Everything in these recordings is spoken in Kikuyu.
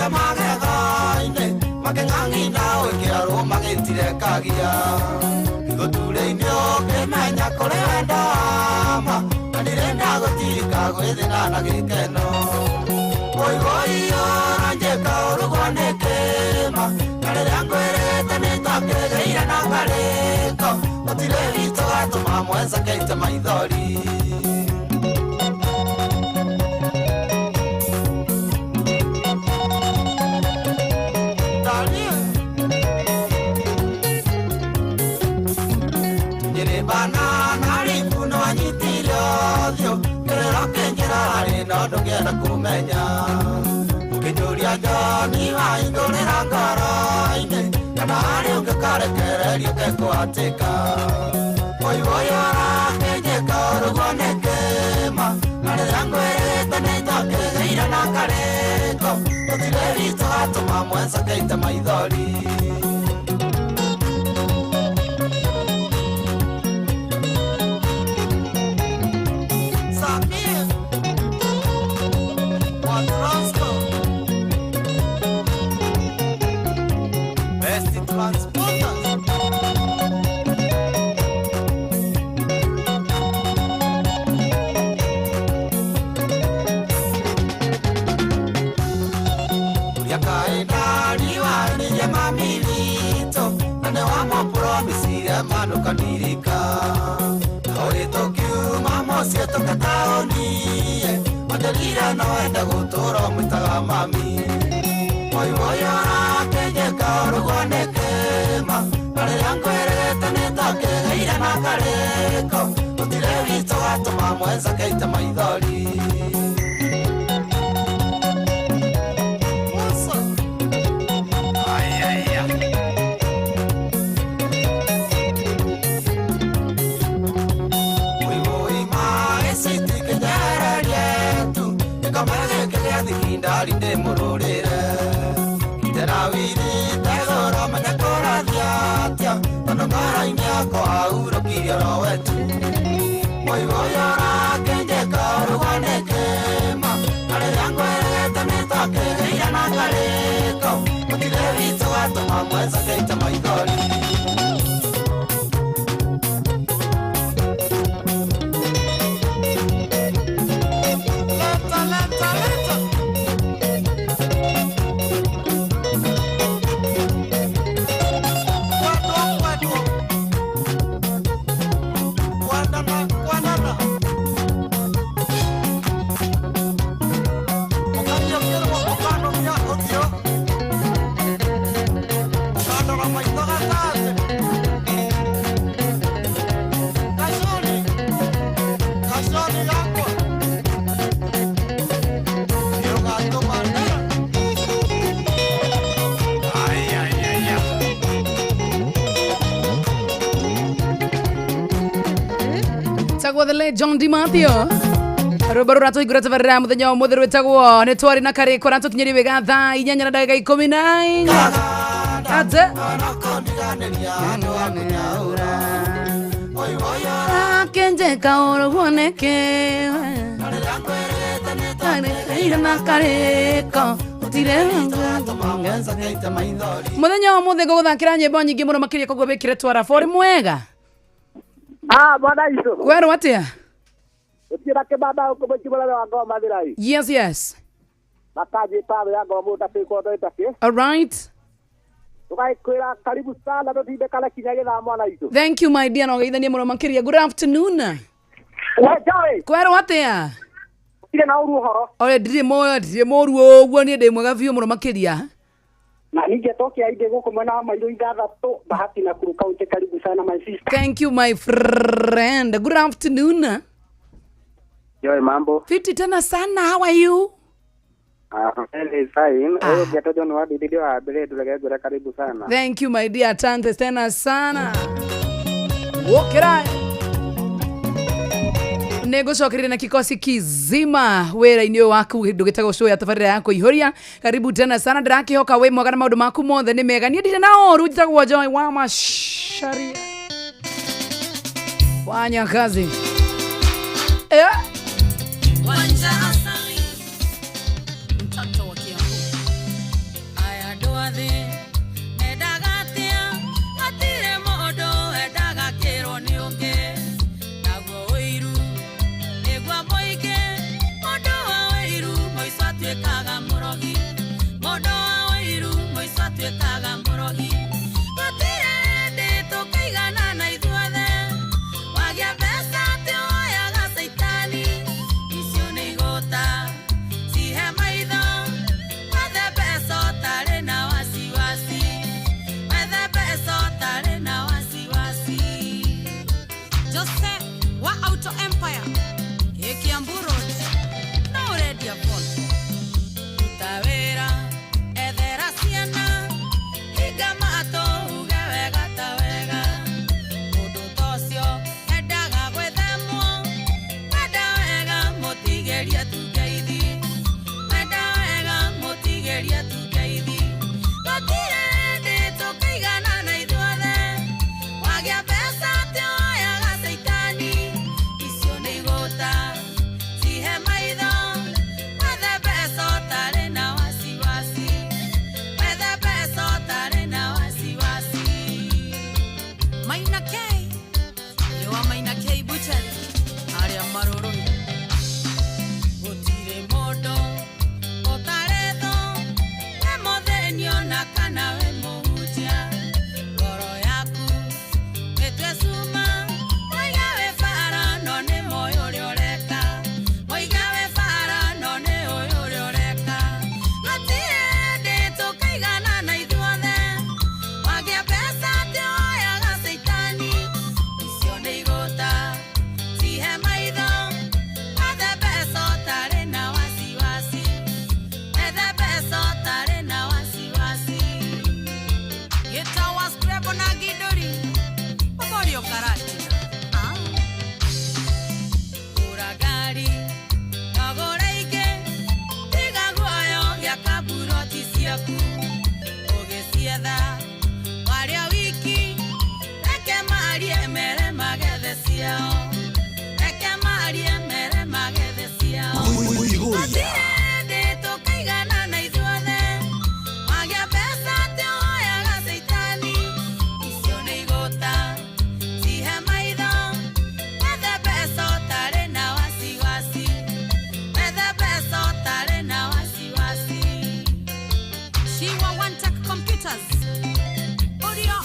Maingĩrire magego-inĩ makĩng'ang'ina gwĩkĩra magĩtirekagia igũturĩinĩ ũkĩmenya kũrĩ wendo wa ma na ndirenda gũtirika gwĩthĩna na gĩkeno ũiwoiyũranjĩka ũrugwo nĩ kĩma na rĩrĩa ngwĩrĩte nĩtwakĩgĩire na karĩko gũtirĩ witũ gatũma mwenzekeite maithori. Nyiribana naribu no anyitire ũthiũ kĩrĩro kĩnjĩra harĩ no ndũngĩenda kũmenya ũkĩnjũria Njoni waingũrĩra ngoro-inĩ kana harĩ ũngĩkarekererio kekũhatĩka ũiwoyo ũrakĩnjĩka ũrugwo nĩ kĩma na rĩrĩa ngwĩrĩte nĩtwakĩgĩire na karĩko gũtirĩ witũ gatũma mwenzekeite maithori. Samir Watrosco Best Transporters. Yakaendariwanirie mami witũ na nĩ wamũpromisire manũkanirika ũrĩ tũkiuma mũciĩ tũkataũni wanjĩrire no wende gũtũra ũmwĩtaga mami ũiwoyo ũrakĩnjĩka ũrugwo nĩ kĩma na rĩrĩa ngwĩrĩte nĩtwakĩgĩire na karĩko gũtirĩ witũ gatũma mwenzekeite maithori. Musa. Ay, ay, ay. Ndari ndĩmũrũrĩre ndĩrawirĩte goro menya kũrathiĩ atĩa tondũ ngoro-inĩ yakwa ahurũkirie oro wetu mũiwoyo ũrakĩnjĩka ũrugwo nĩ kĩma na rĩrĩa ngwĩrĩte nĩtwakĩgĩire na karĩko gũtirĩ witũ gatũma mwenzekeite maithori. Leta, leta, leta. Kwendwa, kwendwa. Kwendana, kwendana. Ũkariũkĩrwo ũkanũmia ũthiũ. Ũkandora maitho gatagatĩ. Gaconi, gaconi gakwa. Nĩũgatũma ndĩre. Ai, ai, ai, ai. Tagwo the late John DiMatteo rwĩmbo rũrĩa tũhingũra tabarĩra ya mũthenya wa ũmũthĩ rwĩtagwo nĩ twarĩ na karĩko na tũkinyĩrie wega thaa 8 na ndagĩka 14 ate akenjeka ũrũguoneke na karĩko gũtirĩ mũthenya wa ũmũthĩ ngũgũthakĩra nyĩmbo nyingĩ mũno makĩria koguo wĩkĩre twara bori mwega. Ah, bwana icio. Kwerwo atĩa? Gũtirĩ kĩbaba ũkũmũci mũnene wa ngoma thirai. Yes. Makanjĩta ya ngoma mũndũ takĩ kondo takĩ. All right. Tũgagĩkwĩra karibu sana tũtindĩkane kinya gĩthaa mwana itũ. Thank you, my dear, na ũgeithanie mũno makĩria. Good afternoon. We Joy, Kwerwo atĩa? Gũtirĩ na ũru ũhoro. Oye, ndirĩ moyo, ndirĩ mũru ũguo, niĩ ndĩ mwega biũ mũno makĩria. Na ningĩ tokia aingĩ gũkũ mwena wa mairũ ithathatũ Bahati na Nakuru County, karibu sana, my sister. Thank you, my friend. Good afternoon. Joy, mambo. Fiti tena sana. How are you? Ah, very fine. Ah. Huyu Geto John wa Bibilia wa Mbere ndurege ngwĩre karibu sana. Thank you, my dear. Asante tena sana. Wokera nä ngå cokereria na kikosi kizima wä-ra-inä å yå waku ndå gä tagwo show ya tabarä ya kå ihå karibu tena sana. Ndä hoka wä mwega na maå ndå maku mothe nä mega. Niä ndirä na oru. Njitagwo Joy wa Macharia. Fanya kazi, eh. Wanja Asali, mtoto wa Kiambu. thĩ Mendaga atĩa hatirĩ mũndũ endaga kĩrwo nĩ ũngĩ Naguo ũiru nĩguo mũingĩ Mũndũ wa ũiru mũico atuĩkaga mũrogi Mũndũ wa ũiru mũico atuĩkaga mũrogi Gũtirĩ hĩndĩ tũkaigana na ithuothe Wagĩa mbeca atĩ woyaga caitani Icio nĩ igũta cihe maitho Wethe mbeca ũtarĩ na wasiwasi Wethe mbeca ũtarĩ na wasiwasi Jose wa Auto Empire Kiambu Road no ũrendia phone Ruta wĩra ethera ciana hinga matũ uge wega ta wega Mũndũ ta ũcio endaga gwĩthemwo Wenda wega mũtigĩrie tu ngeithi Wenda wega mũtigĩrie tu ngeithi Gũtirĩ hĩndĩ tũkaigana na ithuothe Wagĩa mbeca atĩ woyaga caitani Icio nĩ igũta cihe maitho Wethe mbeca ũtarĩ na wasiwasi Wethe mbeca ũtarĩ na wasiwasi Maina K Yũa Maina K Butchery Arĩa marũrũi Gũtirĩ mũndũ ũtarĩ thũ Wĩ mũthĩni ona kana wĩ mũhunjia Ngoro yaku ĩtue cuma Moiga wĩ bara no nĩ moĩ ũrĩa ũreka Moiga wĩ bara no nĩ ũĩ ũrĩa ũreka Gũtirĩ hĩndĩ tũkaigana na ithuothe Wagĩa mbeca atĩ woyaga caitani Icio nĩ igũta cihe maitho Wethe mbeca ũtarĩ na wasiwasi Wethe mbeca ũtarĩ na wasiwasi Gĩtawa Scrabble na Ngindũri Ũmorio Karatina Ah. Gũra ngari no gũre ingĩ Tiga guoya gĩaka mburoti ciaku Ũgĩcietha waria wiki Reke marie mere magethe ciao Reke marie mere magethe ciao Gũtirĩ hĩndĩ tũkaigana na ithuothe Wagĩa mbeca atĩ woyaga caitani Icio nĩ igũta cihe maitho Wethe mbeca ũtarĩ na wasiwasi Wethe mbeca ũtarĩ na wasiwasi Shiwa One Tech Computers Ũrio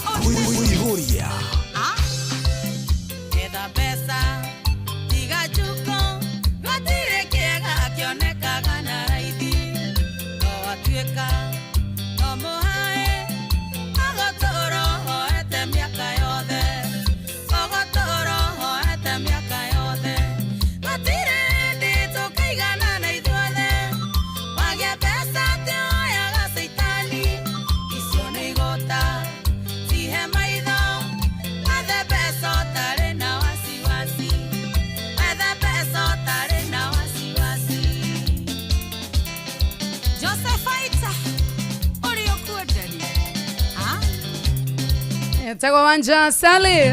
Kuihuria. Ah. Etha mbeca tiga njuko gũtirĩ kĩega kĩonekaga na raithi no watuĩka no mũhae ũgũtũũra ũhoete mĩaka yothe ũgũtũũra ũhoete mĩaka yothe gũtirĩ hĩndĩ tũkaigana na ithuothe wagĩa mbeca atĩ woyaga caitani icio nĩ igũta cihe maitho wethe mbeca ũtarĩ na wasiwasi wethe mbeca ũtarĩ na wasiwasi Josephaita ũrĩ ũkuenderia Ah? Tagwa Wanja Sally.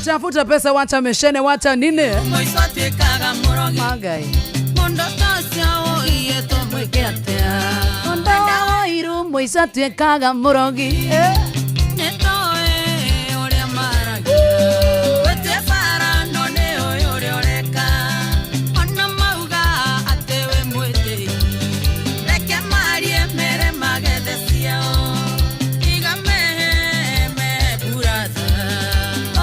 Tafuta pesa, wacha meshene, wacha nini? Mũico atuĩkaga mũrogi Magai. Mũndũ ta ũcio ũiyĩtwo mwĩke atĩa Ndairu mũico atuĩkaga mũrogi. Nĩtũĩ ũrĩa maragia Wĩtue bara no nĩ ũĩ ũrĩa ũreka Ona mauga atĩ wĩ mwĩtĩi Reke marie mere magethe ciao Iga mehe mehe buratha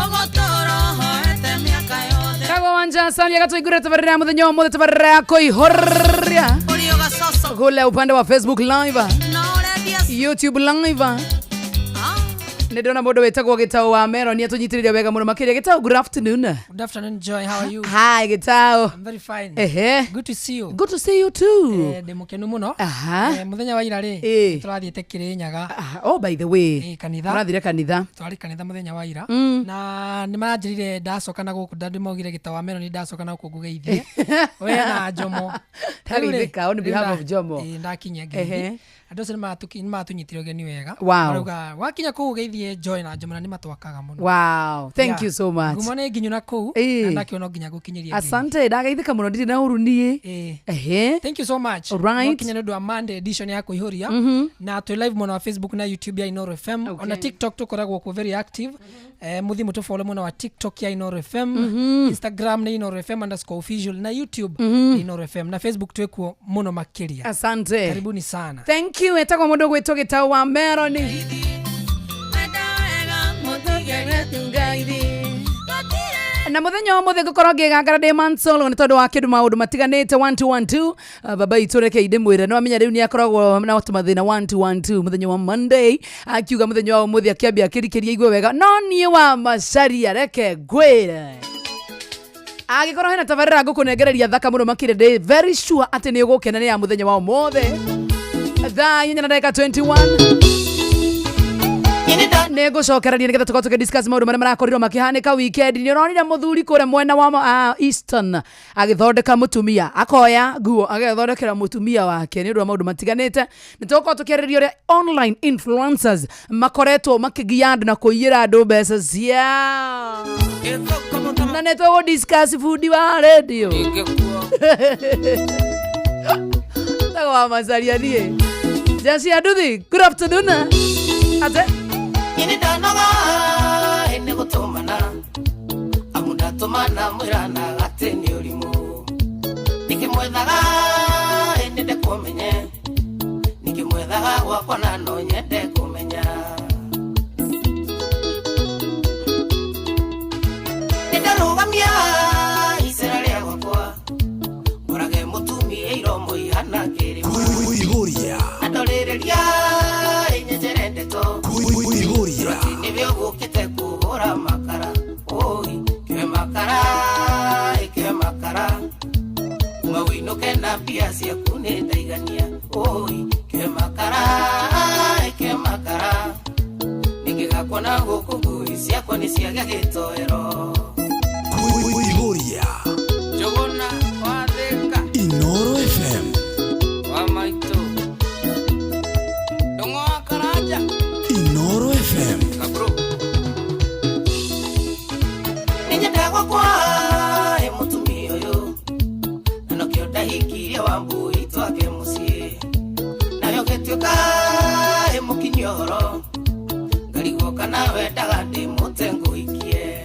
Ũgũtũũra ũhoete mĩaka yothe Tagwa Wanja Sally agatuigurira tabarĩra ya mũthenya ũmũthĩ tabarĩra ya kũihũria Ũrĩ ũgacoco kule upande wa Facebook live, No ũrendia YouTube live. Ah. Nĩ ndĩrona mũndũ wĩtagwo Gĩtaũ wa Mero nĩ atũnyitĩrĩire wega mũno makĩria. Gĩtaũ, good afternoon. Good afternoon, Joy. How are you? Hi Gĩtaũ. I'm very fine. Ehe. Good to see you. Good to see you too. Ndĩ mũkenu mũno. Aha. Mũthenya wa ira rĩ, tũrathiĩte Kĩrĩnyaga. Ah, oh by the way. Kanitha. Mũrathire kanitha. Twarĩ kanitha mũthenya wa ira. Na nĩ maranjĩrire ndacoka na gũkũ ndĩmaugire Gĩtaũ wa Mero nĩ ndacoka na gũkũ ngũgeithie. We na Jomo. Ndageithĩka on behalf of Jomo. Ndakinyia ngeithi. Andũ acio nĩ maratũnyitire ũgeni wega. Wow. Marauga wakinya kũu ũgeithie Ngeithie Joy na Njomana nĩ matwakaga mũno. Wow, thank Yeah. you so much. Ngumo nĩ nginyu na kũu Ĩĩ. na ndakĩona no nginya gũkinyĩria ngeithi. Asante, ndagaithĩka mũno, ndirĩ na ũru niĩ. Ĩĩ. Ehe. Thank you so much. Alright. Nwakinya nĩ ũndũ wa Monday edition ya kũihũria na twĩ live mwena wa Facebook na YouTube ya Inoro FM. Okay. Ona TikTok tũkoragwo kuo very active. Mũthiĩ mũtũfollow mwena wa TikTok ya Inoro FM, Instagram nĩ Inoro FM underscore official na YouTube nĩ Inoro FM na Facebook twĩkuo mũno makĩria. Asante. Karibuni sana. Thank you. Etagwo mũndũ gwĩtwo Gĩtaũ wa Meroni. Na muthenya wa muthĩ ngũkorwo ngĩgangara ndĩ Mansolo nĩ tondũ wa kĩndũ maũndũ matiganĩte 1212. Baba itũ reke ndĩmwĩre no amenya rĩu nĩ akoragwo na tũmathĩna 1212 mũthenya wa Monday, akiuga mũthenya wa ũmũthĩ akĩambia akĩrikĩria igue wega, no niĩ wa Macharia reke ngwĩre angĩkorwo hena tabarĩra ngũkũnengereria thaka mũno makĩria, ndĩ very sure atĩ nĩ ũgũkena nĩ ya mũthenya wa ũmũthĩ thaa 8 na ndagĩka 21. Nä ngå cokereria nä getha tåkorwo tå discuss maå ndå marä marakorirwo makä weekend. Nä å ronire må thuri kå rä mwena wa Eastern agĩthondeka mũtumia, akoya nguo agethondekera mũtumia wake nä å ndå wa maå ndå matiganä te. Nä tågåkorwo tå kä arä ria å rä a online influencers makoretwo makä andå na kå iyä ra andå mbeca ciao, na nä tågå discuss bundi wa radio tago wa Macaria. Niä Jeci Anduthi, good afternoon. Ate Ini ndanoga nĩ gũtũmana amu ndatũmana mwĩrana atĩ nĩ ũrimũ ndĩkĩmwethaga nĩnde kũmenye nĩkĩmwethaga gwakwa na no nyende kũmenya nĩndarũgamia icera rĩa gwakwa mũrage mũtumia iromo ihana kĩrĩma Kuihuria. Na ndorĩrĩria nyenjere ndeto Kuihuria. Nĩwe ũgũkĩte kũhũra makara oi kĩwe makara ĩkĩwe makara uma wĩinũke na mbia ciaku nĩ ndaigania oi kĩwe makara ĩkĩwe makara nĩngĩgakuona gũkũ ngui ciakwa nĩ ciagĩa gĩtoero. Kuihuria. Njũgũna wa Thĩka. Inoro FM. Wa maitũ Ndũng'ũ wa Karanja. Inoro FM. Kabro. Nĩnyendaga gwakwa ĩ mũtumia ũyũ na nokĩo ndahikirie wa mbui twake mũciĩ nayo gĩtuĩka ĩ mũkinyia ũhoro ngarigwo kana wendaga ndĩmũte ngũhikie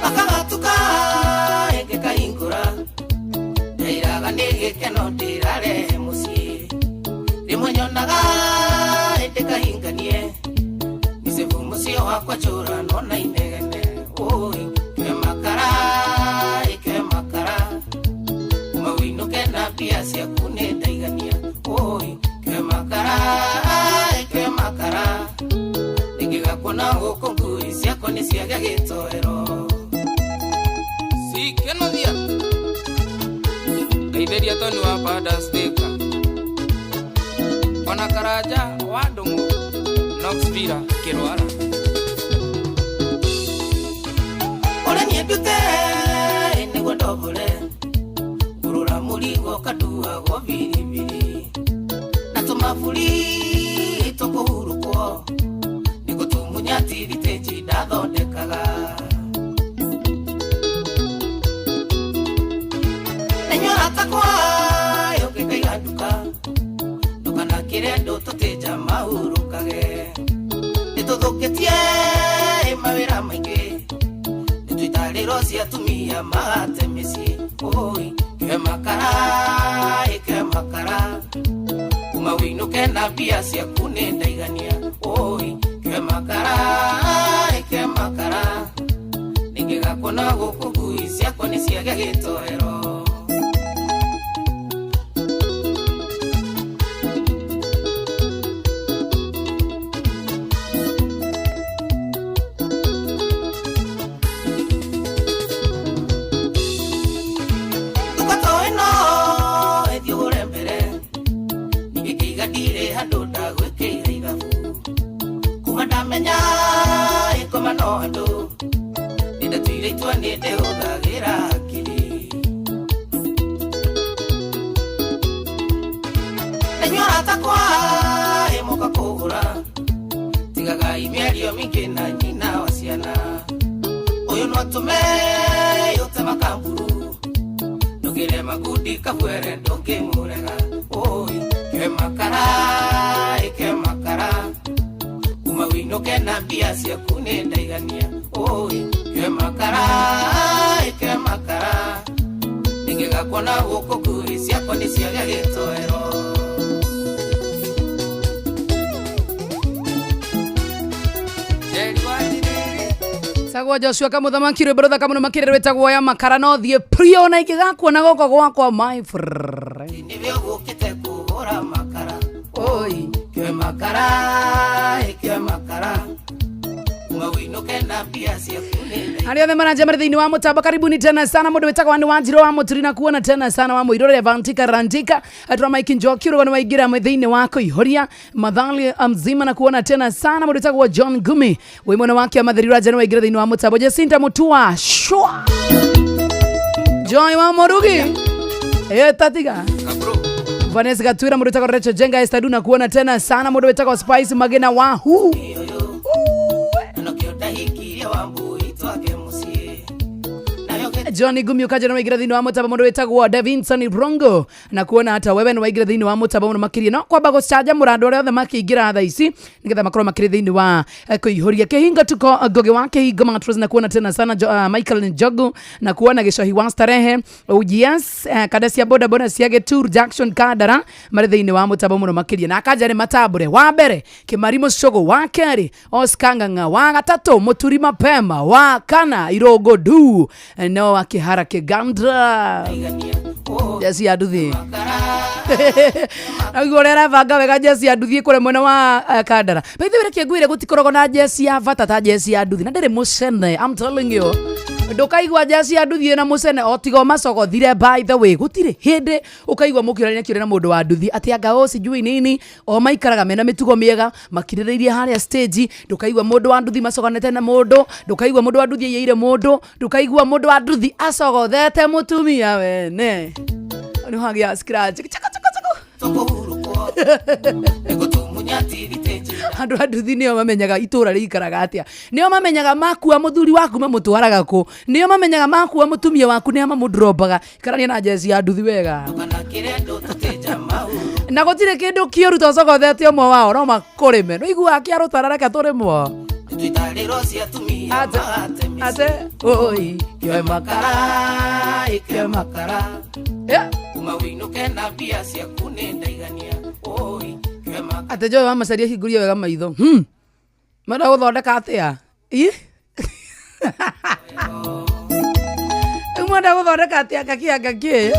akagatuka ĩngĩkahingũra ndairaga nĩ gĩkeno ndĩrarehe mũciĩ rĩmwe nyonaga ĩndĩkahinganie Nisevu mũciĩ wakwa njũrano na inegene oi kĩwe makara ĩkĩwe makara uma wĩinũke na mbia ciaku nĩ ndaigania oi kĩwe makara ĩkĩwe makara nĩngĩgakuona gũkũ ngui ciakwa nĩ ciagĩa gĩtoero. Sikenothia ngeithĩria Toni wa Padas Thĩka ona Karanja wa Ndũng'ũ Knoxville kĩrwara. Ũrĩa niĩ ndute nĩguo ndombore ngũrũra mũrigo kanduagwo biribiri na tũmaburi tũkũhurũkwo nĩgũtumunya tiritĩnji ndathondekaga nĩnyora takwa yũkĩkaiga nduka ndũkanakĩre andũ tũtĩnja mahurũkage nĩtũthũkĩtie mawĩra maingĩ nĩtwĩtarĩro cia atumia magate mĩciĩ oi kĩwe makara ĩkĩwe makara kuma wĩinũke na mbia ciaku nĩ ndaigania oi kĩwe makara ĩkĩwe makara nĩngĩgakuona gũkũ ngui ciakwa nĩ ciagĩa gĩtoero. Nduka ĩno ĩthiĩ ũgũre mbere ningĩ ndirĩ handũ ndagwĩkĩire ithabu kuma ndamenya ĩkoma no andũ nĩndatuire itua nĩ ndĩhũthagĩra hakiri. Enyora takwa emoka kugura tigaga imĩario mĩingĩ na nyina wa ciana ũyũ no atũme yote makamburu ndũgĩre magundi kabwere ndũngĩmũrega oi ke makara ike makara kuma wĩinũke na mbia ciaku nĩ ndaigania oi ke makara ike makara ningĩgakuona gũkũ ngui ciakwa nĩ ciagĩa gĩtoero. Sagwa Joshua kamuthamaki rwimbo ruthaka muno makĩria rwĩtagwo ya makara no thiĩ prio na ingĩgakuona gũkũ gwakwa my friend. Nĩwe ũgũkĩte kũgũra makara oi ke makara ike makara kuma wĩinũke na mbia ciaku nĩ arĩa othe maranjia marĩ thĩinĩ wa mũtambo karibuni tena sana mũndũ wĩtagwo nĩ Wanjirũ wa Mũturi na kuona tena sana wa Mũirũrĩ Vantika Randika atwa Mike Njoki ũrũgano waingĩra thĩinĩ wa kũihũria Mathali mzima na kuona tena sana mũndũ wĩtagwo John Gumi wĩ mwena wake wa Matheri Raja nĩ waingĩra thĩinĩ wa mũtambo Jacinta Mutua shwa Joy wa Murugi tatiga Vanessa Gatwira mũndũ wĩtagwo Rachel Jenga Esther Duna kuona tena sana mũndũ wĩtagwo Spice Magena wa hu Johnny Gumi ukaja na waingira thĩinĩ wa mũtambo mũndũ wĩtagwo Davinson Brongo na kuona hata wewe nĩ waingira thĩinĩ wa mũtambo mũno makĩria no kwamba gũcanjamũra andũ arĩa othe makĩingĩra thaa ici nĩgetha makorwo makĩrĩ thĩinĩ wa kũihũria kĩhingo tuko Ngũgĩ wa kĩhingo Matros na kuona tena sana Michael Njogu na kuona Gĩcohi wa Starehe yes kada cia boda boda cia Gĩtur Jackson Kandara marĩ thĩinĩ wa mũtambo mũno makĩria na akanja nĩ matambũre wa mbere Kĩmari Mũcũgũ wa kerĩ Oscar Ng'ang'a wa gatatũ Mũturi Mapema wa kana Irũngũ Du no akihara kigandra jesi ya nduthi na guo rera banga wega jesi ya nduthi kure mwena wa Kandara by the way reke ngwire gutikoragwo na jesi ya bata ta jesi ya nduthi na ndĩrĩ mũcene I'm telling you ndukaigua jesi ya nduthi na mũcene o tiga macogothire by the way gũtirĩ hĩndĩ ũkaigua mũkĩũrania kĩũria na mũndũ wa nduthi atĩ anga o sijui nini o maikaraga mena mĩtugo mĩega makirĩrĩirie harĩa stage ndũkaigua mũndũ wa nduthi macoganĩte na mũndũ ndũkaigua mũndũ wa nduthi aiyĩire mũndũ ndũkaigua mũndũ wa nduthi acogothete mũtumia wene nĩ hagĩa scratch chaka chaka chaka andũ a nduthi nĩo mamenyaga itũra rĩikaraga atĩa nĩo mamenyaga makua mũthuri waku mamũtwaraga kũ nĩo mamenyaga makua mũtumia waku nĩa mamũndrombaga ikarania na jeci ya nduthi wega na gũtirĩ kĩndũ kĩũru tocogothete ũmwe wao no makũrĩme no iguaga kĩarũtara reke tũrĩmwo ate oi kĩoe makara ike makara kuma wĩinũke na mbia ciaku nĩ ndaigania oi ate Joy wa Macaria hingũria wega maitho menda gũthondeka atĩa mwenda gũthondeka atĩa ngakĩ ngakĩ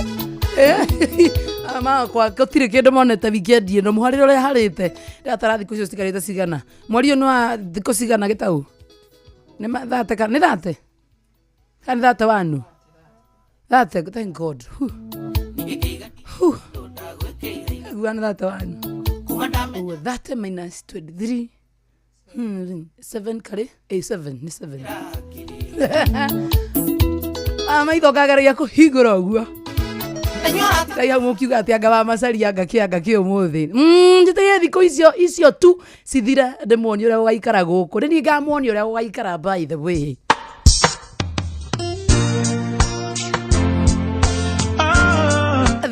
makwa gũtirĩ kĩndũ monete wikendi ĩno mũharĩre ũrĩa harĩte ndĩratara thikũ icio citigarĩte cigana mweri ũyũ nĩ wa thikũ cigana gĩtau nĩ thate nĩ thate kana nĩ thate wanu thate thank God guo nĩ thate wanu 30 minus 23 7 kare 7 ni 7 maitho ngageragia kũhingũra ũguo ngai hau mũkiuga atĩ anga wa Macaria ngakĩ ngakĩ ũmũthĩ njĩtĩrie thikũ icio tu cithire ndĩmuonie ũrĩa gũgaikara gũkũ nĩ niĩ ngamuonia ũrĩa gũgaikara by the way.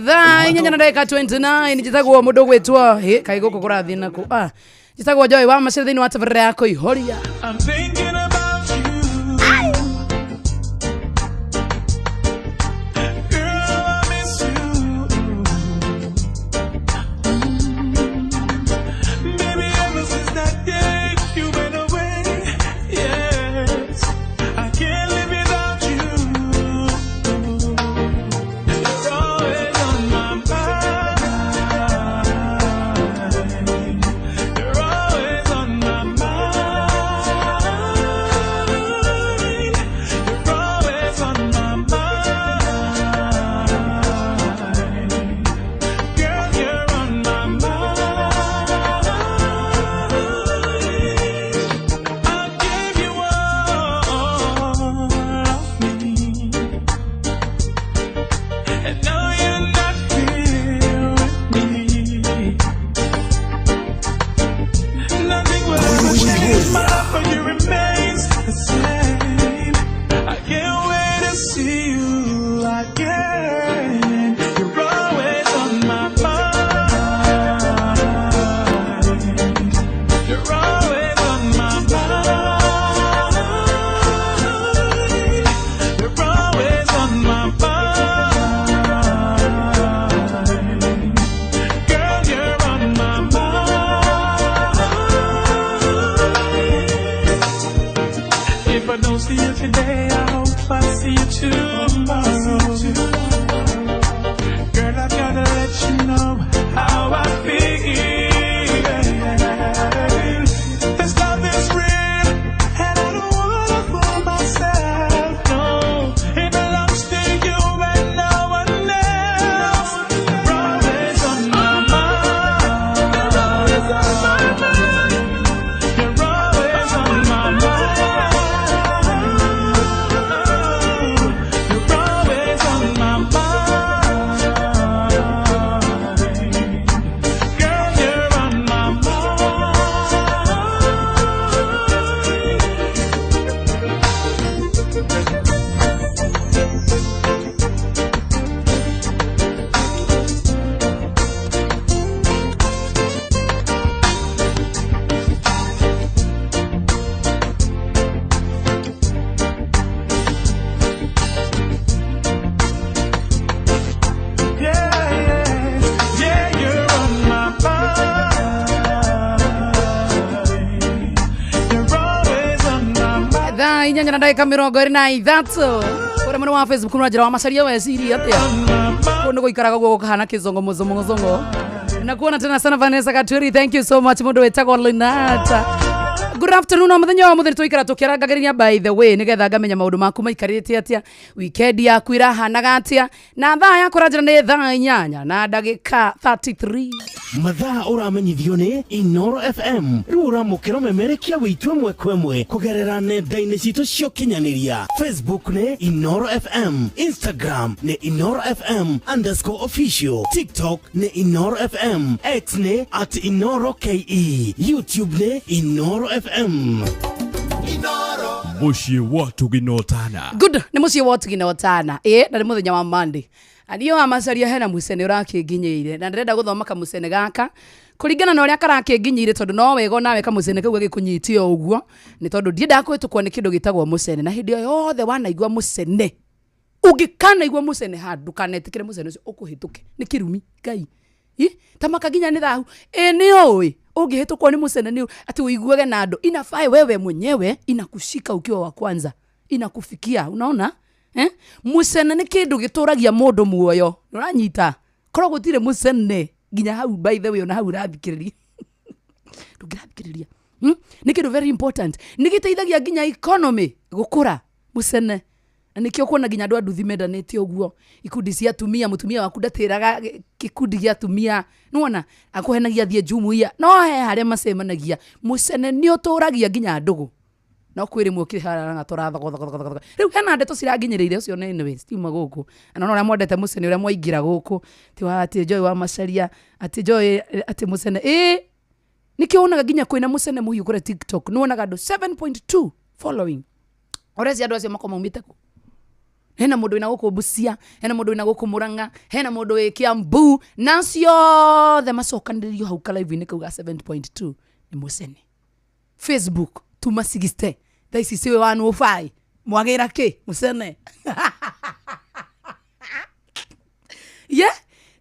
Thaa inyanya na ndagĩka 29 njĩtagwo mũndũ ũgwĩtwo kaĩ gũkũ kũrathiĩ nakũ njĩtagwo Joy wa Macaria thĩinĩ wa tabarĩra ya kũihũria. I'm thinking about you. Girl, I miss you. Baby, ever since that day you've been away. Yes, I can't live without you. You're always on my mind. You're always on my mind. Inyanya na ndagĩka 23. Kũrĩa mwena wa Facebook na njĩra wa macaria weciria atĩa kũu nĩ gũikaraga guo gũkahana kĩzongo mũzomongozongo. Na kuona tena sana Vanessa Katuri, thank you so much. Mũndũ wĩtagwo Lenata, good afternoon. O mũthenya wa mũthenya tũikara tũkĩarangagĩrĩria, by the way, nĩgetha ngamenya maũndũ maku maikarĩte atĩa, weekend yaku ĩrahanaga atĩa, na thaa yakwa ranjĩra nĩ thaa 8 na ndagĩka 33. Mathaa ũramenyithio nĩ Inoro FM. Rĩu ũramũkĩra memerekia witũ ĩmwe kwa ĩmwe kũgerera nenda-inĩ citũ cia ũkinyanĩria. Facebook nĩ Inoro FM, Instagram nĩ InoroFM_official, TikTok nĩ Inoro FM, X nĩ @InoroKE, YouTube nĩ Inoro FM. Muciĩ wa Tũginotana. Good, nĩ mũciĩ wa Ũtugina Ũtana, ĩ na nĩ mũthenya wa Monday. Niĩ wa macaria hena mũcene ũrakĩnginyĩire na ndĩrenda gũthoma kamũcene gaka kũringana na ũrĩa karakĩnginyĩire, tondũ no wega onawe kamũcene kau gagĩkũnyitie o ũguo, nĩ tondũ ndiendaga kũhĩtũkwo nĩ kĩndũ gĩtagwo mũcene. Na hĩndĩ o yothe wanaigua mũcene, ũngĩkanaigua mũcene handũ, ndũkanetĩkĩre mũcene ũcio ũkũhĩtũke, nĩ kĩrumi Ngai. Ĩ, ta maka nginya nĩ thahu, ĩ nĩ ũĩ ũngĩhĩtũkwo nĩ mũcene nĩ atĩ ũiguage na andũ inafaa wewe mwenyewe inakushika ukiwa wa kwanza, inakufikia, unaona, eh? Mũcene nĩ kĩndũ gĩtũragia mũndũ muoyo, nĩũranyita? Korwo gũtirĩ mũcene nginya hau, by the way, ona hau ũrathikĩrĩria ndũngĩrathikĩrĩria, Nĩ kĩndũ very important, nĩ gĩteithagia nginya economy gũkũra, mũcene. Na nĩkĩo kuona nginya andũ a nduthi mendanĩte ũguo, ikundi cia atumia, mũtumia waku ndatĩraga gĩkundi gĩa atumia, nĩwona akũhenagia thiĩ jumuiya, no he harĩa macemanagia. Mũcene nĩ ũtũragia nginya ndũgũ, no kwĩ rĩmwe ũkĩharanaga tũrathogothogothogothogo. Rĩu hena ndeto ciranginyĩrĩire ũcio nĩ anyway citiuma gũkũ, na no ũrĩa mwendete mũcene, ũrĩa mwaingĩra gũkũ ti wa atĩ Joy wa Macaria, atĩ Joy, atĩ mũcene, ĩ nĩkĩo wonaga nginya kwĩna mũcene mũhiũ kũrĩa TikTok, nĩ wonaga andũ 7.2 following. Ũreci andũ acio makorwo maumĩte kũ? Hena mũndũ wĩna gũkũ Busia, hena mũndũ wĩna gũkũ Murang'a, hena mũndũ wĩ Kiambu, na ciothe macokanĩrĩrio hau kalaivu-inĩ kau ga 7.2 nĩ mũcene. Facebook tuma 60 thaa ici ciĩ 105, mwagĩra kĩ mũcene ye,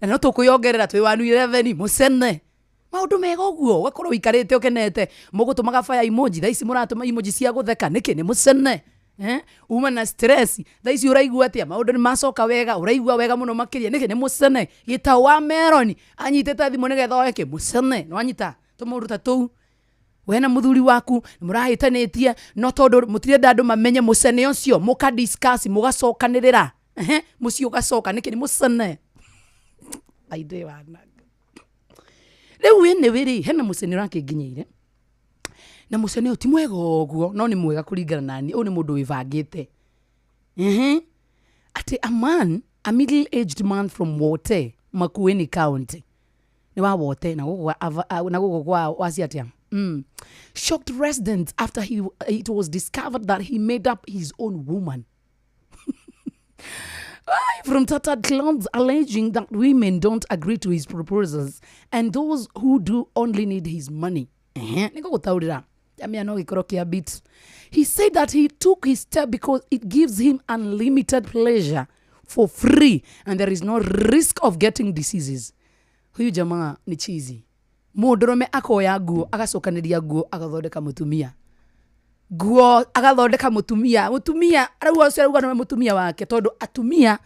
na no tũkwĩongerera twĩ 111 mũcene. Maũndũ mega ũguo, ũgakorwo ũikarĩte ũkenete, mũgũtũmaga fire emoji, thaa ici mũratũma emoji cia gũtheka nĩkĩ? Nĩ mũcene. Eh? Uma na stress, thaa ici ũraigua atĩa? Maũndũ nĩ macoka wega, ũraigua wega mũno makĩria, nĩkĩ? Nĩ mũcene. Gĩtau wa meroni anyitĩte thimũ nĩgetha oe kĩ? Mũcene. Nĩwanyita tũmaũndũ ta tũu, we na mũthuri waku nĩ mũrahĩtanĩtie, no tondũ mũtirenda andũ mamenye mũcene ũcio, mũka discuss, mũgacokanĩrĩra. Ehe, mũciĩ ũgacoka, nĩkĩ? Nĩ mũcene. Aithe wana rĩu anyway rĩ, hena mũcene ũrakĩnginyĩire, na mũcene ũyũ ti mwega ũguo, no nĩ mwega kũringana na niĩ. Ũyũ nĩ mũndũ wĩbangĩte. Atĩ a man, a middle aged man from Wote, Makueni County, nĩ wa Wote na gũkũ na gũkũ kwa waci atĩa, shocked residents after it was discovered that he made up his own woman from tattered clothes, alleging that women don't agree to his proposals and those who do only need his money. Ehe, nĩngũgũtaũrĩra jamia no gĩkorwo kĩa bit. He said that he took his step because it gives him unlimited pleasure for free and there is no risk of getting diseases. Huyu jamaa ni chizi. Mũndũrũme akoya nguo, agacokanĩria nguo, agathondeka mũtumia, nguo agathondeka mũtumia, mũtumia arauga ũcio arauga nĩwe mũtumia wake, tondũ atumia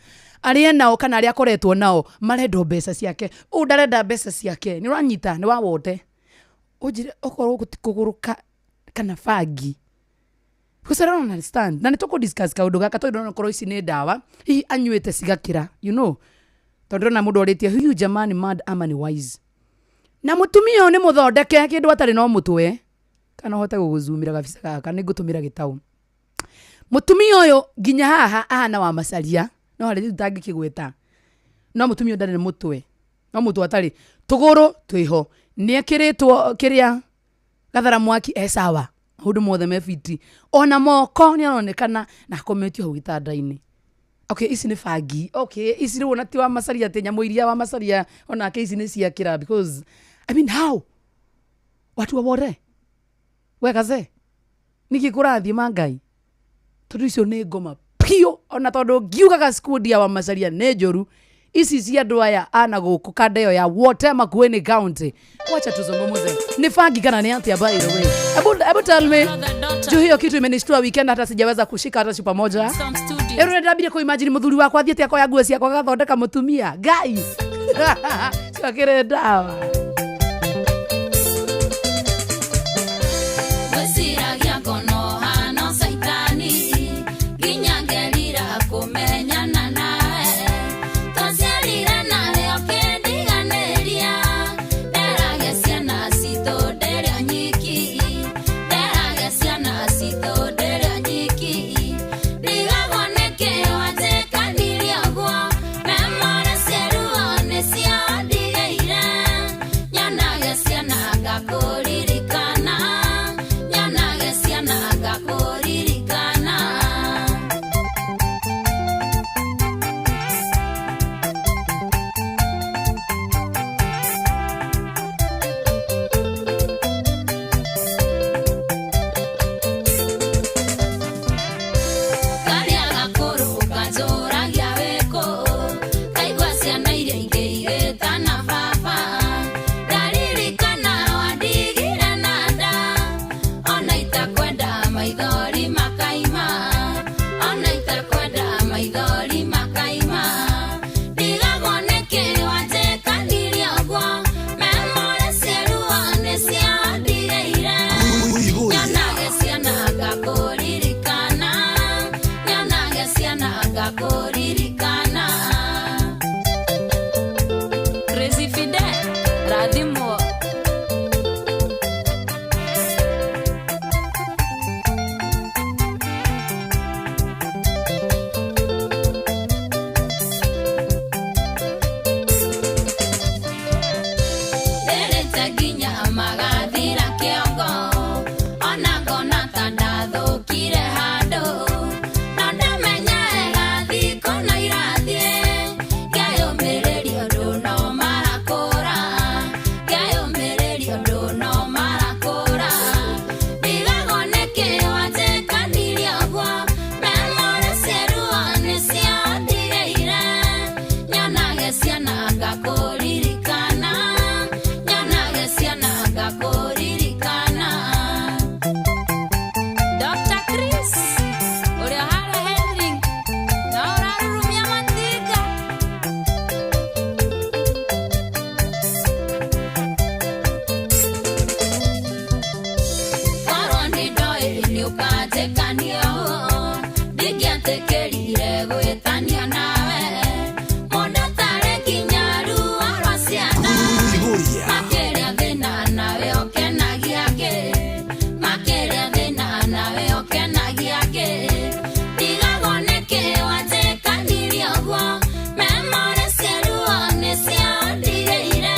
arĩa nao kana arĩa akoretwo nao marenda mbeca ciake, ũũ ndarenda mbeca ciake. Nĩ ũranyita? Nĩ wa wote ũnjĩre okorwo gũti kũgũrũka kana bangi, because I don't understand. Na nĩ tũkũ discuss kaũndũ gaka, tondũ no korwo ici nĩ ndawa hihi anyuĩte cigakĩra, tondũ ndĩrona mũndũ orĩtie, huyu jamaa ni mad ama ni wise? Na mũtumia ũyũ nĩ mũthondeke kĩndũ atarĩ no mũtwe, kana ũhote gũgũzumĩra gabica gaka, nĩ ngũtũmĩra gĩtaũ. Mũtumia ũyũ nginya haha ahana wa macaria, no harĩ rĩu ndangĩkĩgweta, no mũtumia ũyũ ndarĩ na mũtwe, no mũtwe atarĩ, tũgũrũ twĩho, nĩ ekĩrĩtwo kĩrĩa gathara mwaki, e sawa, maũndũ mothe me fiti, ona moko nĩ aronekana na akometio hau gĩtanda-inĩ. Okay, ici nĩ bangi. Okay, ici rĩu ona ti wa macaria, atĩ nyamũ iria wa macaria onake ici nĩ ciakĩra, because I mean, how watu wawore wekaze nĩkĩ kũrathiĩ ma Ngai, tondũ icio nĩ ngoma piũ. Ona tondũ ngiugaga skundi ya wa macaria nĩ njũru, Ici cia andũ aya ana gũkũ kanda ĩyo ya wote Makueni County. Wacha tuzungumuze. Ni bangi kana ni atia by the way? Ebu tell me. Juu hiyo kitu imenishtua weekend hata sijaweza kushika hata chupa moja. Ero ndambire ku imagine muthuri wakwa athiĩte akoya nguo ciakwa agathondeka mutumia. Guys. Ciakĩrĩ ndawa. Gwĩciragia ngono hano caitani nginya ngerira kũmenyana nawe twaciarire nawe ũkĩndiganĩria nderage ciana citũ ndĩrĩ o nyiki nderage ciana citũ ndĩrĩ o nyiki ndigagwo nĩkĩ wanjĩkanirie ũguo memore cieruo nĩcio ndigĩire nyonage ciana ngakũririkana nyonage ciana ngakũririkana. Karĩa gakũrũ kanjũragia wĩkũ kaigua ciana iria ingĩ igĩtana baba ndaririkana wandigire na nda ona itakwenda maithori makaima ona itakwenda maithori makaima ndigagwo nĩkĩ wanjĩkanirie ũguo memore cieruo nĩcio ndigĩire nyonage ciana ngakũririkana nyonage ciana ngakũririkana. Crazy Fidel, rathimwo. Nderete nginya magathira kĩongo ona ngona ta ndathũkire handũ no ndamenya wega thikũ no irathiĩ ngeyũmĩrĩria ũndũ no marakũra ngeyũmĩrĩria ũndũ no marakũra ndigagwo nĩkĩ wanjĩkanirie ũguo memore cieruo nĩcio ndigĩire nyonage ciana ngakũririkana nyonage ciana ngakũririkana. Dr. Chris ũrĩa harĩa Henry na ũrarurumia matinga. Korwo nĩ ndoĩ nĩũkanjĩkania ũũ ndingĩetĩkĩrire gwĩtania nawe mũndũ atarĩ nginya ruo rwa ciana makĩria thĩna nawe ũkenagia ngĩ makĩria thĩna nawe ũkenagia ngĩ ndigagwo nĩkĩ wanjĩkanirie ũguo memore cieruo nĩcio ndigĩire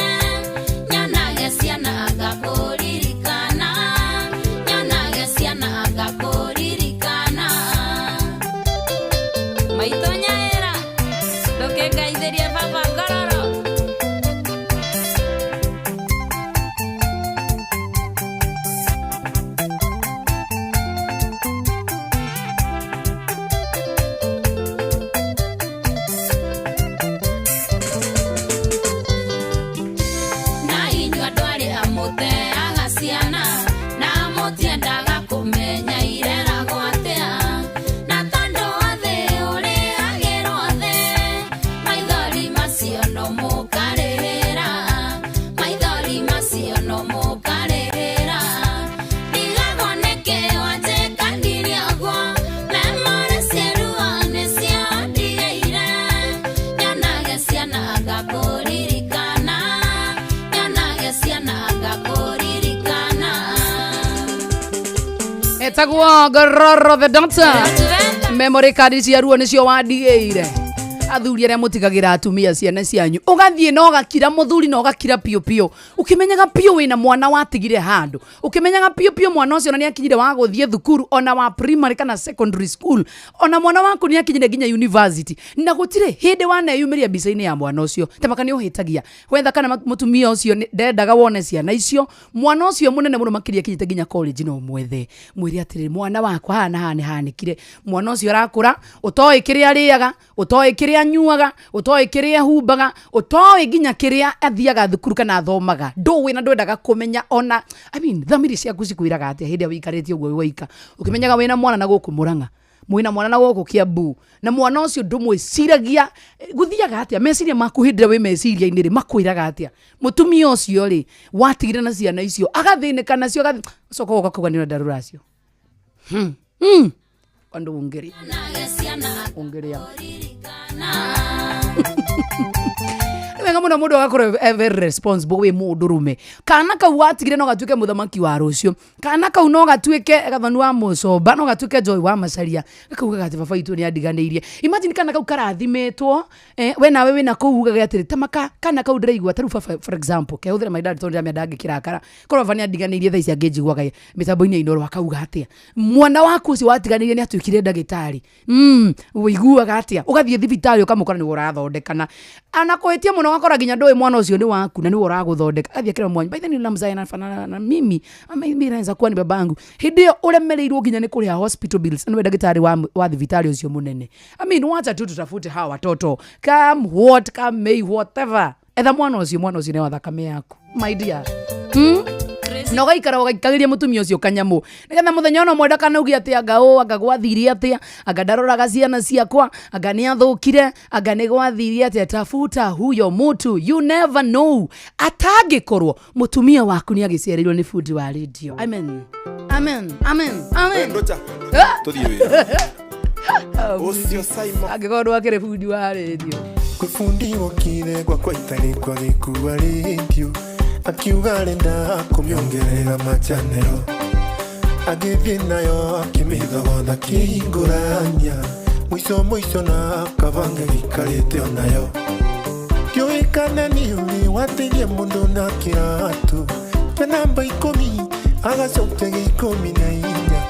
nyonage ciana ngakũririkana nyonage ciana ngakũririkana. Maitũ nyaĩra ndũkĩngaithĩrie baba ngororo. Na inyuĩ andũ arĩa mũteaga ciana na mũtiendaga kũmenya ireragwo atĩa na tondũ wa thĩ ũrĩhagĩrwo thĩ maithori macio no mũkarĩhĩra maithori macio no mũkarĩhĩra ndigagwo nĩkĩ wanjĩkanirie ũguo memore cieruo nĩcio ndigĩire nyonage ciana ngakũririkana nyonage ciana ngakũririkana. Etagwo Ngororo the Doctor. Memory card cia ruo nĩcio wandigĩire. Athuri arĩa mũtigagĩra atumia ciana cianyu ũgathiĩ na ũgakira mũthuri na ũgakira piũ piũ ũkĩmenyaga piũ wĩna mwana watigire handũ ũkĩmenyaga piũ piũ mwana ũcio ona nĩakinyire wa gũthiĩ thukuru ona wa primary kana secondary school ona mwana waku nĩakinyire nginya university na gũtirĩ hĩndĩ waneyumĩria mbica-inĩ ya mwana ũcio tamaka nĩ ũhĩtagia wetha kana mũtumia ũcio ndendaga wone ciana icio mwana ũcio mũnene mũno makĩria akinyĩte nginya college no mwethe mwĩre atĩrĩrĩ mwana wakwa haha na haha nĩ hanĩkire mwana ũcio arakũra ũtoĩ kĩrĩa arĩaga ũtoĩ kĩrĩa anyuaga, ũtoĩ kĩrĩa ehumbaga, ũtoĩ nginya kĩrĩa athiaga thukuru kana athomaga, ndũĩ na ndwendaga kũmenya ona. I mean, thamiri ciaku cikwĩraga atĩa hĩndĩ ĩrĩa wĩikarĩte ũguo wĩ waika ũkĩmenyaga wĩna mwana na gũkũ Mũrang'a, mwĩna mwana na gũkũ Kiambu, na mwana ũcio ndũmwĩciragia? Gũthiaga atĩa meciria maku hĩndĩ ĩrĩa wĩ meciria-inĩ rĩ, makwĩraga atĩa? Mũtumia ũcio rĩ, watigire na ciana icio agathĩnĩka nacio, ũcoka ũgoka kuga nĩ ũrenda rũracio. Andũ ũngĩrĩa ũngĩrĩa nĩ wega mũno mũndũ agakorwo e very responsible. Wĩ mũndũ rũme, kana kau watigire no gatuĩke mũthamaki wa rũciũ, kana kau no gatuĩke gathoni wa mũcomba, no gatuĩke Joy wa Macaria, gakaugaga atĩ baba itũ nĩ andiganĩirie. Imagine kana kau karathimĩtwo, we nawe wĩna kũu ugage atĩrĩ tamaka kana kau ndĩraigua tarĩu baba, for example, kehũthĩra my dad tondũ ndĩramenya ndangĩkĩrakara. Korwo baba nĩ andiganĩirie, thaa ici angĩnjiguaga mĩtambo-inĩ ya Inooro akauga atĩa? Mwana waku ũcio watiganĩirie nĩ atuĩkire ndagĩtarĩ, ũiguaga atĩa? Ũgathiĩ thibitarĩ ũkamũkora nĩwe ũrathondekana, anakũhĩtia mũno, ũgakora nginya ndũĩ mwana ũcio nĩ waku na nĩwe ũragũthondeka. Athiĩ akĩra mwanyu, "By the way, mzae anafanana na mimi ama mimi naweza kuwa ni babangu." Hĩndĩ ĩyo ũremereirwo nginya nĩ kũrĩha hospital bills, nĩwe ndagĩtarĩ wa thibitarĩ ũcio mũnene. I mean, wacha tu tutafute hawa watoto, come what come may, whatever. Etha mwana ũcio, mwana ũcio nĩ wa thakame yaku, my dear, Na ũgaikara ũgaikagĩria mũtumia ũcio kanyamũ nĩgetha mũthenya ona ũmwe ndakanauge atĩ anga ũ, anga gwathire atĩa, anga ndaroraga ciana ciakwa, anga nĩ athũkire, anga nĩ gwathire atĩa. Tafuta huyo mutu, you never know atangĩkorwo mũtumia waku nĩ agĩciarĩirwo nĩ bundi wa radio. Amen, amen, amen, amen. Ndocha. Ah! Tuthiĩ wĩra. Ũcio Simon. Angĩkorwo ndwakĩrĩ bundi wa radio. Kwĩbundi wokire gwakwa itarĩ kwagĩkua rĩndiũ, akiuga arenda kũmĩongerera machanero, agĩthiĩ nayo akĩmĩthogotha kĩhingũrania mũico mũico na kabanga gĩikarĩte onayo. Ndiũĩ kana nĩ ũrĩ wateithia mũndũ na kĩratũ ta namba 10 agacokia gĩ 14,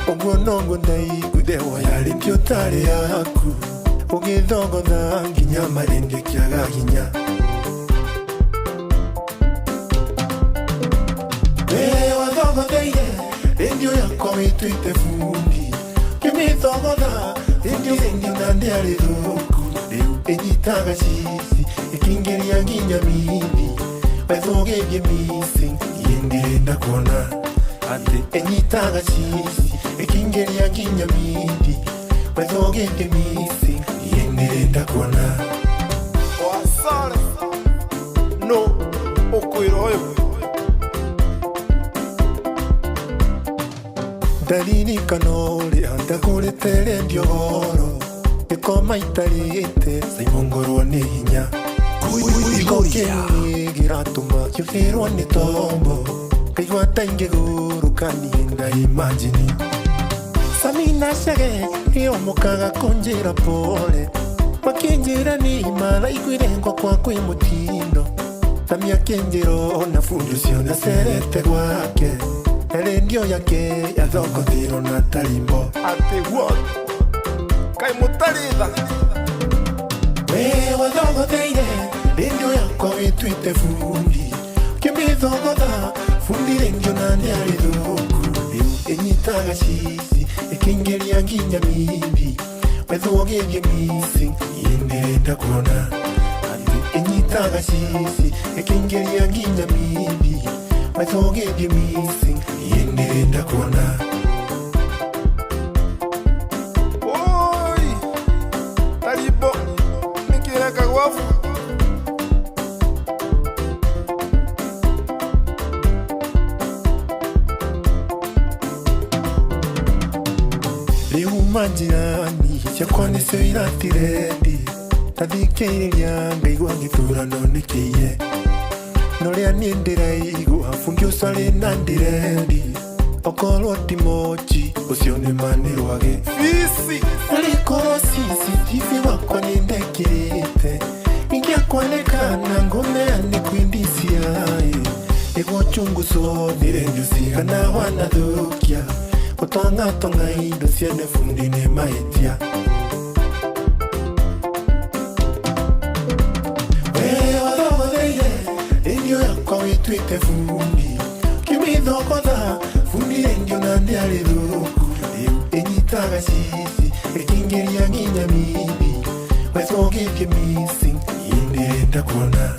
ũguo noguo ndaiguire woya rĩndiũ tarĩ yaku ũgĩthogotha nginya marĩndĩ kĩaga hinya. We wathogotheire rĩndiũ yakwa wĩtuĩte bundi, kĩmĩthogotha rĩndiũ rĩndiũ na ndĩarĩ thũku, rĩu ĩnyitaga cici ĩkĩingĩria nginya mindi wethũgĩthie missing iĩ ndirenda kuona atĩ ĩnyitaga cici ĩkĩingĩria nginya mindi wethũgĩthie missing iĩ ndirenda kuona. Wasare no ũkwĩra ũyũ. Ndaririkana ũrĩa ndagũrĩte rendio goro gĩkoma itarĩte Simon ngorwo nĩ hinya gĩko kĩu nĩ gĩratũma kĩũhĩrwo nĩ tombo, ngaigua ta ingĩgũrũka niĩ ndaimagine Samina Chege nĩomokaga kũnjĩra pole, makĩnjĩra nĩ maraiguire gwakwa kwĩ mũtindo. Sami akĩnjĩra ona bundi ũcio nĩacerete gwake na rendio yake yathogothirwo na tarimbo. Atĩ what? Kaĩ mũtarĩ tha? We wathogotheire rendio yakwa wĩtuĩte bundi, kĩmĩthogotha bundi rendio na ndĩarĩ thũku, rĩu ĩnyitaga cici ĩkĩingĩria nginya mindi wethũgĩthie missing iĩ ndĩrenda kuona atĩ ĩnyitaga cici ĩkĩingĩria nginya mindi wethũgĩthie missing iĩ ndĩrenda kuona. Oi! Tarimbo nĩkĩreka gwabu? Rĩu manjirani ciakwa nĩcio iratirendi, ndathikĩrĩria ngaigua gĩthurano nĩ kĩiye, na ũrĩa niĩ ndĩraigua bundi ũcio arĩ na ndirendi, okorwo ti mochi ũcio nĩ ma nĩ rwagĩ. Fici! Arĩkorwo CCTV wakwa nĩ ndekĩrĩte ingĩakwanĩkana ngũneane kwĩ DCI nĩguo chunguzo nĩ rendio cigana wanathũkia gũtongatonga indo ciene bundi nĩ mahĩtia. We wathogotheire rendio yakwa wĩtuĩte bundi, kĩmĩthogotha bundi rendio na ndĩarĩ thũku, rĩu ĩnyitaga cici ĩkĩingĩria nginya mindi. Wetogithie missing Ndirenda kuona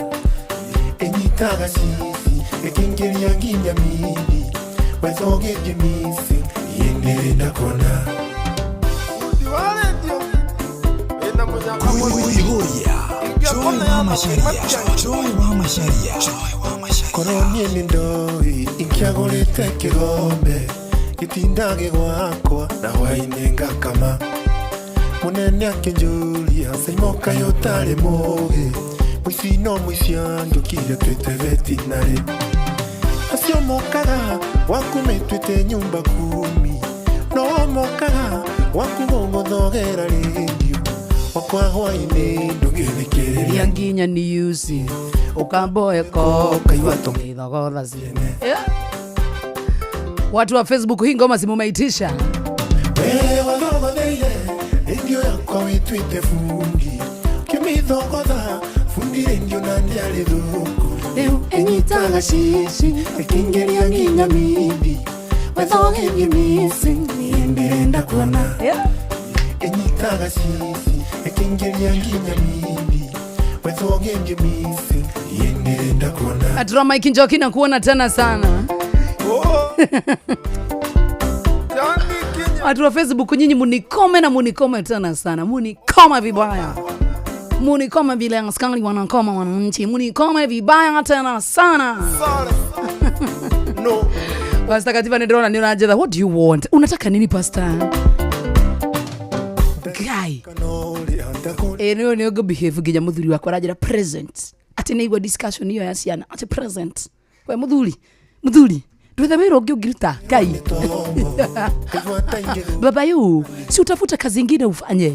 Enyitaga cici Ĩkĩingĩria nginya mindi Wetogithie missing Ndirenda kuona Kuihuria Joy wa Macharia Joy wa Macharia Korwo niĩ nĩ ndoi Ingĩagũrĩte kĩgombe Gĩtindage gwakwa Na hwaĩ-inĩ ngakama Mũnene akĩnjũria Saimo kaĩ ũtarĩ mũgĩ Mũici no mũici anjũkire twĩte vetinarĩ Acio mokaga gwaku metuĩte nyumba kumi No mokaga gwaku gũgũthogera rĩndiũ Wakwa hwaĩ-inĩ ndũngĩthikĩrĩria nginya news ukamboeko Kaigua tũgĩthogotha ciene. Watu wa Facebook hii ngoma simumeitisha. Wewe wathogotheire rendio yakwa wĩtuĩte fundi Ũkĩmĩthogotha fundi rendio na ndĩarĩ thũku Rĩu ĩnyitaga cici ĩkĩingĩria nginya mindi Wethogithie missing niĩ ndĩrenda kuona Ĩnyitaga cici ĩkĩingĩria nginya mindi Wethogithie missing niĩ ndĩrenda kuona Atura Mike Njoki na kuona tena sana. Watu wa Facebook nyinyi munikome na munikome tena sana. Munikoma vibaya. Munikoma vile askari wanakoma wananchi. Munikome vibaya tena sana. No. Pastor Katiba ndirona ni unajetha. What do you want? Unataka nini pastor? Guy. Niyo niyo go behave nginya muthuri wakwa aranjira present. Ati nĩigua discussion iyo ya ciana ati present. We muthuri. Muthuri. Ndwethe wĩra ũngĩ ũngĩruta Ngai. Baba yu, si utafuta kazi ingine ufanye.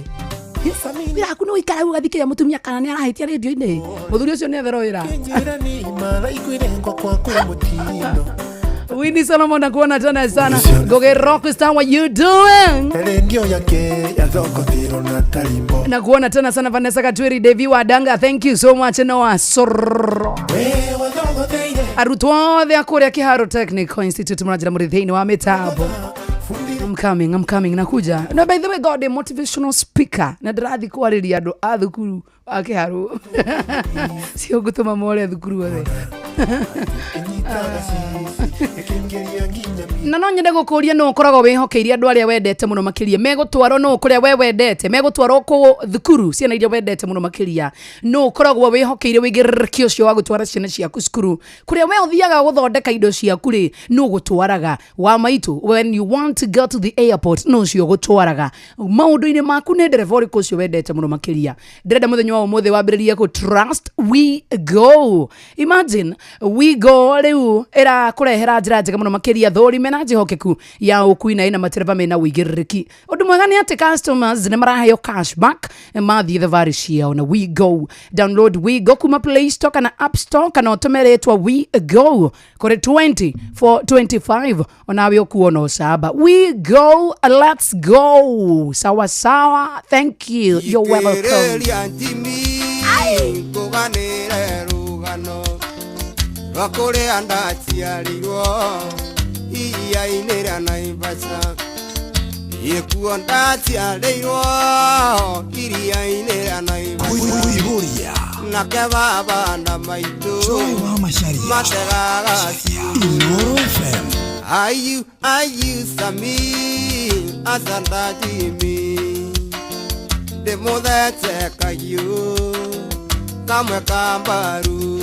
Wĩra haku no ũikara ũgathikĩrĩria mũtumia kana nĩ arahĩtia rĩndio-inĩ. Mũthuri ũcio nĩ etherwo wĩra. Njĩra nĩ maraiguire ngwa kwa kwĩ mũtindo Winnie Solomon nakuona tena sana. Goge Rockstar, what you doing? Rendio yake yathogothirwo na tarimbo Nakuona tena sana Vanessa Katwiri, Devi Wadanga, thank you so much. Noah Sorro. Wewe wathogotheire Arutwo othe a kũrĩa Kiharo Technical Institute mũranjĩra mũrĩ thĩinĩ wa mĩtambo. I'm coming, I'm coming, nakuja. No, by the way, God, a motivational speaker. Na ndĩrathiĩ kwarĩria andũ a thukuru wa Kiharo. Sio ngũtũma more thukuru othe. Ĩnyitaga cici ĩkĩingĩria nginya mindi Na no nyende gũkũria nũ ũkoragwo wĩhokeire andũ arĩa wendete mũno makĩria megũtwarwo nũ kũrĩa we wendete megũtwarwo kũ thukuru ciana iria wendete mũno makĩria nũ ũkoragwo wĩhokeire wĩigĩrĩrĩki ũcio wa gũtwara ciana ciaku cukuru kũrĩa we ũthiaga gũthondeka indo ciaku rĩ nũ gũtwaraga wa maitũ when you want to go to the airport nũ ũcio gũtwaraga maũndũ-inĩ maku nĩ ndereba ũrĩkũ ũcio wendete mũno makĩria ndĩrenda mũthenya wa ũmũthĩ wambĩrĩrie kũ trust we go. Imagine we go rĩu ĩrakũrehera njĩra njega mũno makĩria thũrime na njĩhokeku ya ũkui na ĩna matereba mena ũigĩrĩrĩki ũndũ mwega nĩ atĩ customers nĩ maraheo cashback mathiĩ thabarĩ ciao na we go. Download we go kuma Play Store kana App Store kana ũtũme rĩtwa we go kũrĩ 20 for 25 onawe ũkuona ũcamba. We go, let's go. Sawa sawa, thank you, you're welcome. Ithikĩrĩria njimi ngũganĩre rũgano rwa kũrĩa ndaciarĩirwo iria-inĩ rĩa Naivasha ĩkuo ndaciarĩirwo iria-inĩ rĩa Naivasha Kuihuria nake baba na maitũ Joy wa Macharia mategaga Inoro FM Ayu ayu sami asanda jimi ndĩmũthece kahiũ kamwe ka mbaru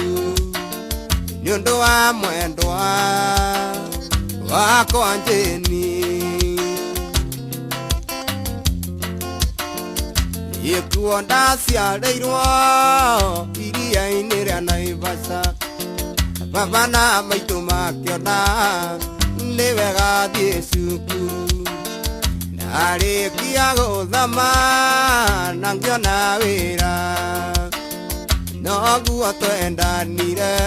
nĩ ũndũ wa mwendwa wakwa Njĩni ĩkuo ndaciarĩirwo iria-inĩ rĩa Naivasha baba na maitũ makĩona nĩ wega thiĩ cukuru ndarĩkia gũthama na ngĩona wĩra noguo twendanire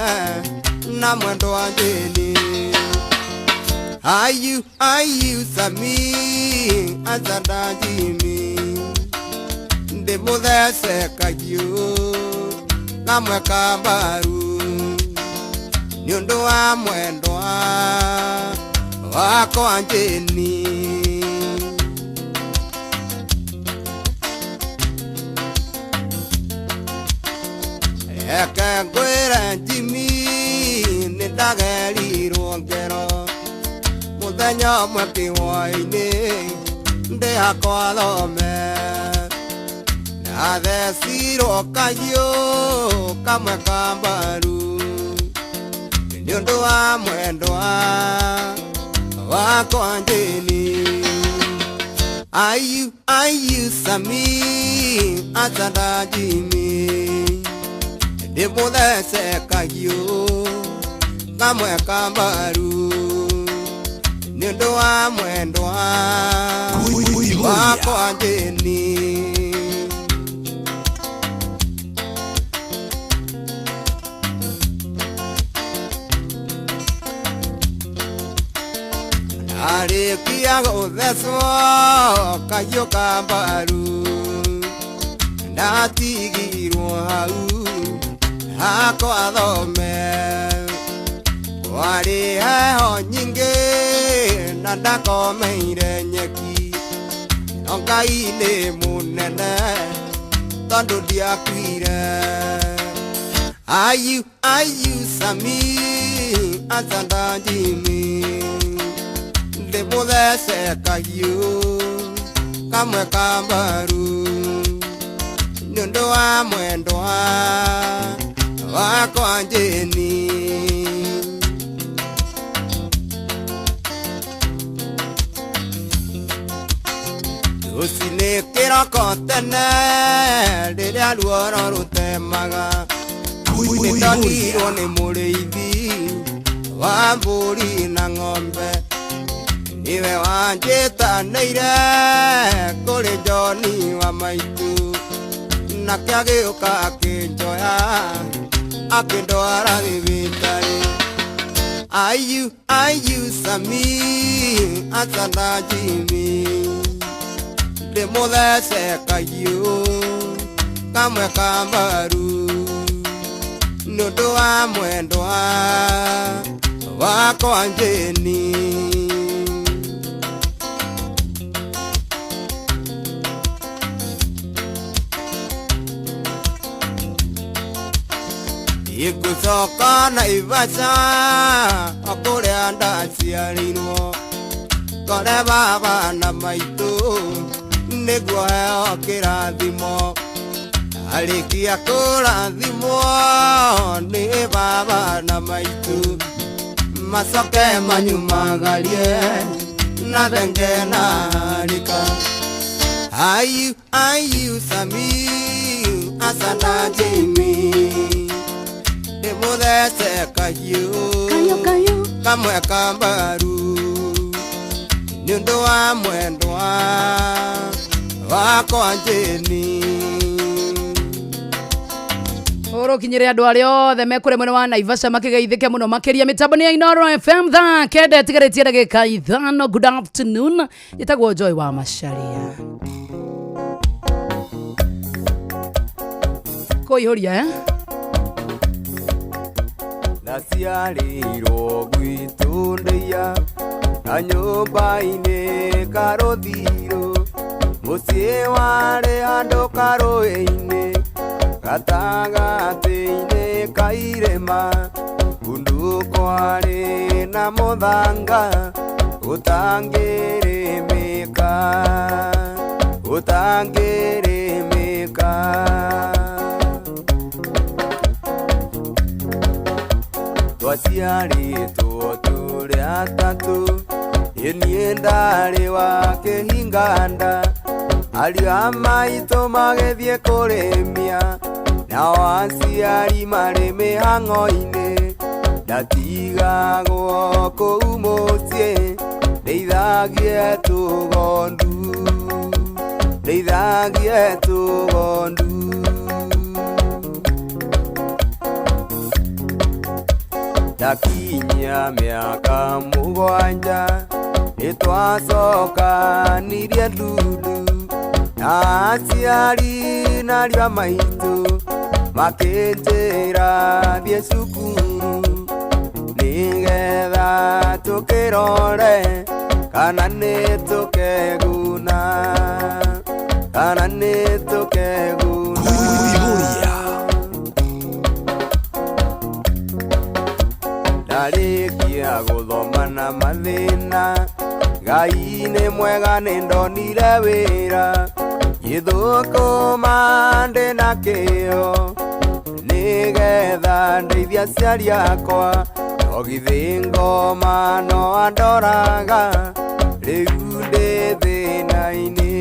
na mwendwa Njĩni ayu ayu sami asanda jimi ndĩmũthece kahiũ kamwe ka mbaru nĩ ũndũ wa mwendwa wakwa Njĩni. Reke ngwĩre Jimmy nĩ ndagerirwo ngero mũthenya ũmwe kĩhwaĩ-inĩ ndĩ hakwa thome ndathecirwo kahiũ kamwe ka mbaru nĩ ũndũ wa mwendwa wakwa Jane. Ayu ayu Sami atanda Jimmy ndĩmũthece kahiũ kamwe ka mbaru nĩ ũndũ wa mwendwa wakwa Jane. Arĩkia gũthecwo kahiũ ka mbaru ndatigirwo hau hakwa thome kwarĩ heho nyingĩ na ndakomeire nyeki no Ngai nĩ mũnene tondũ ndiakuire. Ayu ayu Sami atanda Jimmy ndĩmũthece kahiũ kamwe ka mbaru nĩ ũndũ wa mwendwa wakwa Jane. Rũcinĩ kĩroko tene rĩrĩa ruoro rũtemaga nĩndonirwo nĩ mũrĩithi wa mbũri na ng'ombe niwe wanjĩtanĩire kũrĩ John wa maitũ nake agĩũka akĩnjoya akĩndwara thibitarĩ. Ayu ayu Sami atanda Jimmy ndĩmũthece kahiũ kamwe ka mbaru nĩ ũndũ wa mwendwa wakwa Jane. Igũcoka Naivasha o kũrĩa ndaciarĩirwo kore baba na maitũ nĩguo heo kĩrathimo arĩkia kũrathimwo nĩ baba na maitũ macoke manyumagarie na thenge na harika. Ayu ayu Sami asana Jimmy ndĩmũthece kahiũ kamwe ka mbaru nĩ ũndũ wa mwendwa wakwa Jane. Ũrũkinyĩre andũ arĩa othe mekũrĩa mwena wa Naivasha makĩgeithĩke mũno makĩria mĩtambo nĩ ya Inooro FM thaa kenda ĩtigarĩtie ndagĩka 5. Good afternoon, njĩtagwo Joy wa Macharia. Kũihũria eh? Ndaciarĩirwo gwitũ ndĩia na nyũmba-inĩ karũthirũ mũciĩ warĩ handũ karũĩ-inĩ gatagatĩ-inĩ ka irĩma kundu kwarĩ na mũthanga ũtangĩrĩmĩka ũtangĩrĩmĩka. Twaciarĩtwo tũrĩ atatũ niĩ ndarĩ wa kĩhinganda ariũ a maitũ magĩthiĩ kũrĩmia nao aciari marĩ mĩhang'o-inĩ ndatigagwo kũu mũciĩ ndeithagie tũgondu ndeithagie tũgondu. Ndakinyia mĩaka mũgwanja nĩtwacokanirie ndundu na aciari na ariũ a maitũ makĩnjĩra thiĩ cukuru nĩgetha tũkĩrore kana nĩtũkeguna kana nĩtũkeguna. Ndarĩkia gũthoma na mathĩna Ngai nĩ mwega nĩ ndonire wĩra Gĩthũkũma ndĩ na kĩyo Nĩgetha ndeithie aciari akwa No githĩ ngoma no andoraga Rĩu ndĩ thĩna-inĩ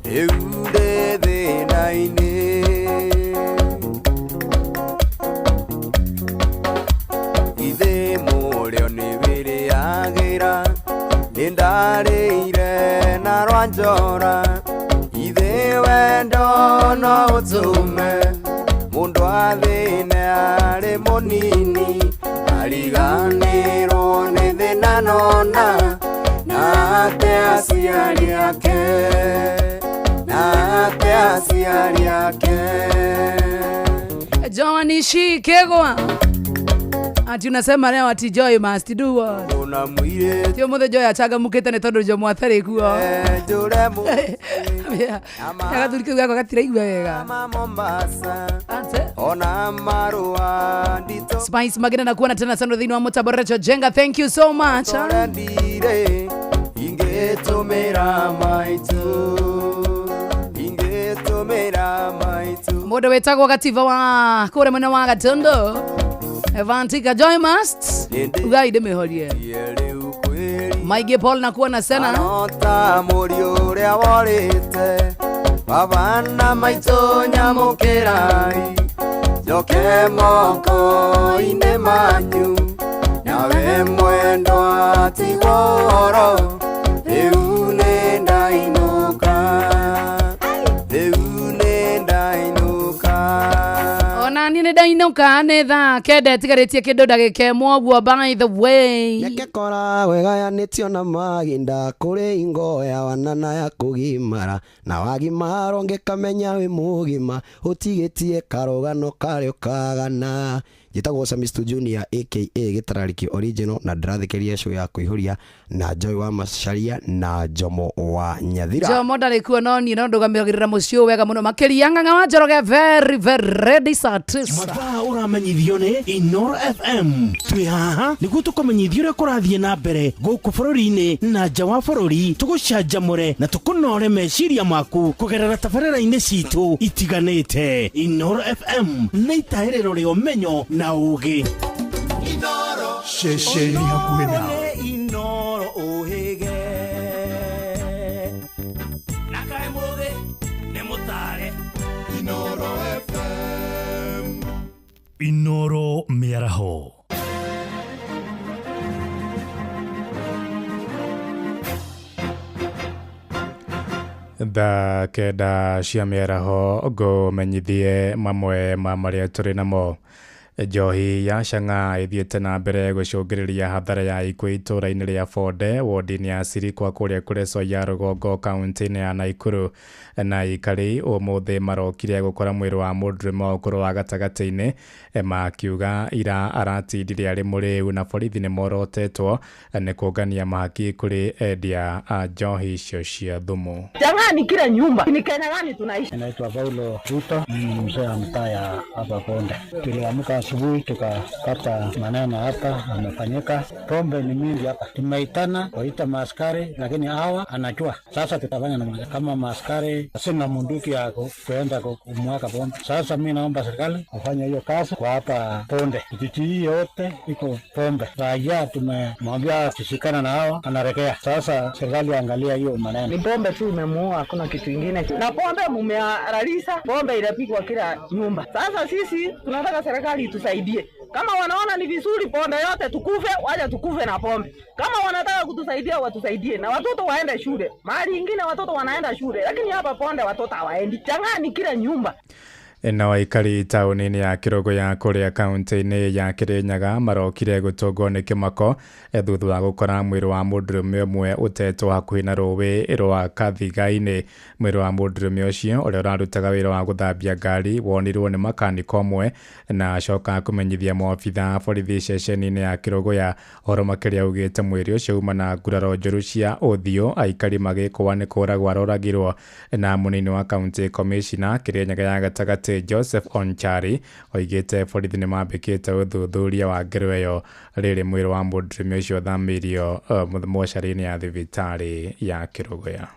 Rĩu ndĩ thĩna-inĩ Githĩ mũrĩo nĩ wĩrĩagĩra Nĩ ndarĩire na rwa njora Githĩ wendo no ũtũme Mũndũ athĩne arĩ mũnini Ariganĩrwo nĩ thĩna nona Na ate aciari ake Na ate aciari ake Joani Shikegwa ati unasema leo ati Joy must do what? Una mwire Ti umuthi Joy achangamukite ni tondu Jomo atarĩ kuo. Njũre mũciĩ Agathuri kau gakwa gatiraigua wega. Mombasa Ate Ona marũa nditũ Spice Magina na kuona tena sana thĩinĩ wa mũtambo Rachel Jenga, thank you so much. Ndire ingĩtũmĩra maitũ ingĩtũmĩra maitũ Mũndũ wĩtagwo Gativa wa kũrĩa mwena wa Gatondo Evantika Joy must ugai ndĩmĩhorie Maingĩ Paul na kuona sana ta mũriũ ũrĩa worĩte baba na maitũ nyamũkĩrai njoke moko-inĩ manyu nawe mwendwa tigwo ũhoro rĩu nĩ ndainũka rĩu nĩ ndainũka Ona niĩ nĩ ndainũka nĩ thaa kenda ĩtigarĩtie kĩndũ ndagĩka ĩmwe ũguo by the way. Mĩaka ĩgayanĩtio na mahinda kũrĩ ingo ya wana na ya kũgimara na wagimara ũngĩkamenya wĩ mũgima ũtigĩtie karũgano karĩo kagana. Njĩtagwo Samistu Junior aka Gĩtararĩki Original na ndĩrathikĩrĩria show ya kũihũria na Joy wa Macharia na Jomo wa Nyathira. Jomo ndarĩ kuo no niĩ no ndũgamagĩrĩra mũciĩ ũyũ wega mũno makĩria Ng'ang'a wa Njoroge very very ready saa tisa. Mathaa ũramenyithio nĩ Inoro FM twĩ haha nĩguo tũkũmenyithia ũrĩa kũrathiĩ na mbere gũkũ bũrũri-inĩ na nja wa bũrũri tũgũcanjamũre na tũkũnore meciria maku kũgerera tabarĩra-inĩ citũ itiganĩte. Inoro FM nĩ itahĩrĩro rĩa ũmenyo na ũũgĩ. Ceceni hakuhĩ nawe. Inoro ũhĩge na kaĩ mũthĩ nĩ mũtare Inoro FM. Inoro mĩaraho. Thaa kenda cia mĩaraho ngũmenyithie mamwe ma marĩa tũrĩ namo. Njohi ya chang'aa ĩthiĩte na mbere gũcũngĩrĩria hathara ya ikuũ itũũra-inĩ rĩa Bonde wodi-inĩ ya Sirikwa kũrĩa Kuresoi ya rũgongo kaunti-inĩ ya Nakuru na aikari ũmũthĩ marokire gũkora mwĩrĩ wa mũndũrũme wa ũkũrũ wa gatagatĩ-inĩ makiuga ira aratindire arĩ mũrĩu na borithi nĩ morotetwo nĩ kũngania mahaki kũrĩ endia a njohi icio cia thumu. Chang'aa kila nyumba. Ni Kenya gani tunaishi? Naitwa Paulo Ruto, mimi ni mzee wa mtaa ya hapa Bonde. Tuliamka asubuhi tukapata maneno hapa amefanyika. Pombe ni mingi hapa, tumeitana waita maaskari, lakini hawa anajua sasa tutafanya namna gani. Kama maaskari sina munduki ya kuenda kumwaga pombe. Sasa mimi naomba serikali wafanye hiyo kazi kwa hapa Bonde, kijiji hii yote iko pombe. Raia tumemwambia akishikana na hawa anarekea. Sasa serikali angalia hiyo maneno. Ni pombe tu imemuua, hakuna kitu ingine. Na pombe mumearalisa, pombe inapigwa kila nyumba. Sasa sisi tunataka serikali itusaidie. Kama wanaona ni vizuri pombe yote tukufe, waje tukufe na pombe. Kama wanataka kutusaidia watusaidie, na watoto waende shule. Mahali ingine watoto wanaenda shule, lakini hapa pombe watoto hawaendi. Chang'aa ni kila nyumba. Na aikari taũni-inĩ ya Kĩrũgũya kũrĩa kaunti-inĩ ya Kĩrĩnyaga marokire gũtũngwo nĩ kĩmako thutha wa gũkora mwĩrĩ wa mũndũrũme ũmwe ũtetwo hakuhĩ na rũĩ rwa Kathiga-inĩ. Mwĩrĩ wa mũndũrũme ũcio ũrĩa ũrarutaga wĩra wa gũthambia ngari wonirwo nĩ makaniko ũmwe na acoka kũmenyithia maobitha a borithi ceceni-inĩ ya Kĩrũgũya. Ũhoro makĩria augĩte mwĩrĩ ũcio uma na nguraro njũru cia ũthiũ, aikari magĩkũa nĩ kũragwo aroragirwo na mũnini wa kaunti commissioner Kĩrĩnyaga ya gatagatĩ gatagatĩ Joseph Onchari oigĩte borithi nĩ mambĩkĩte ũthuthuria wa ngero ĩyo rĩrĩ mwĩrĩ wa mũndũrũme ũcio ũthamĩirio mocarĩ-inĩ ya thibitarĩ ya Kĩrũgũya.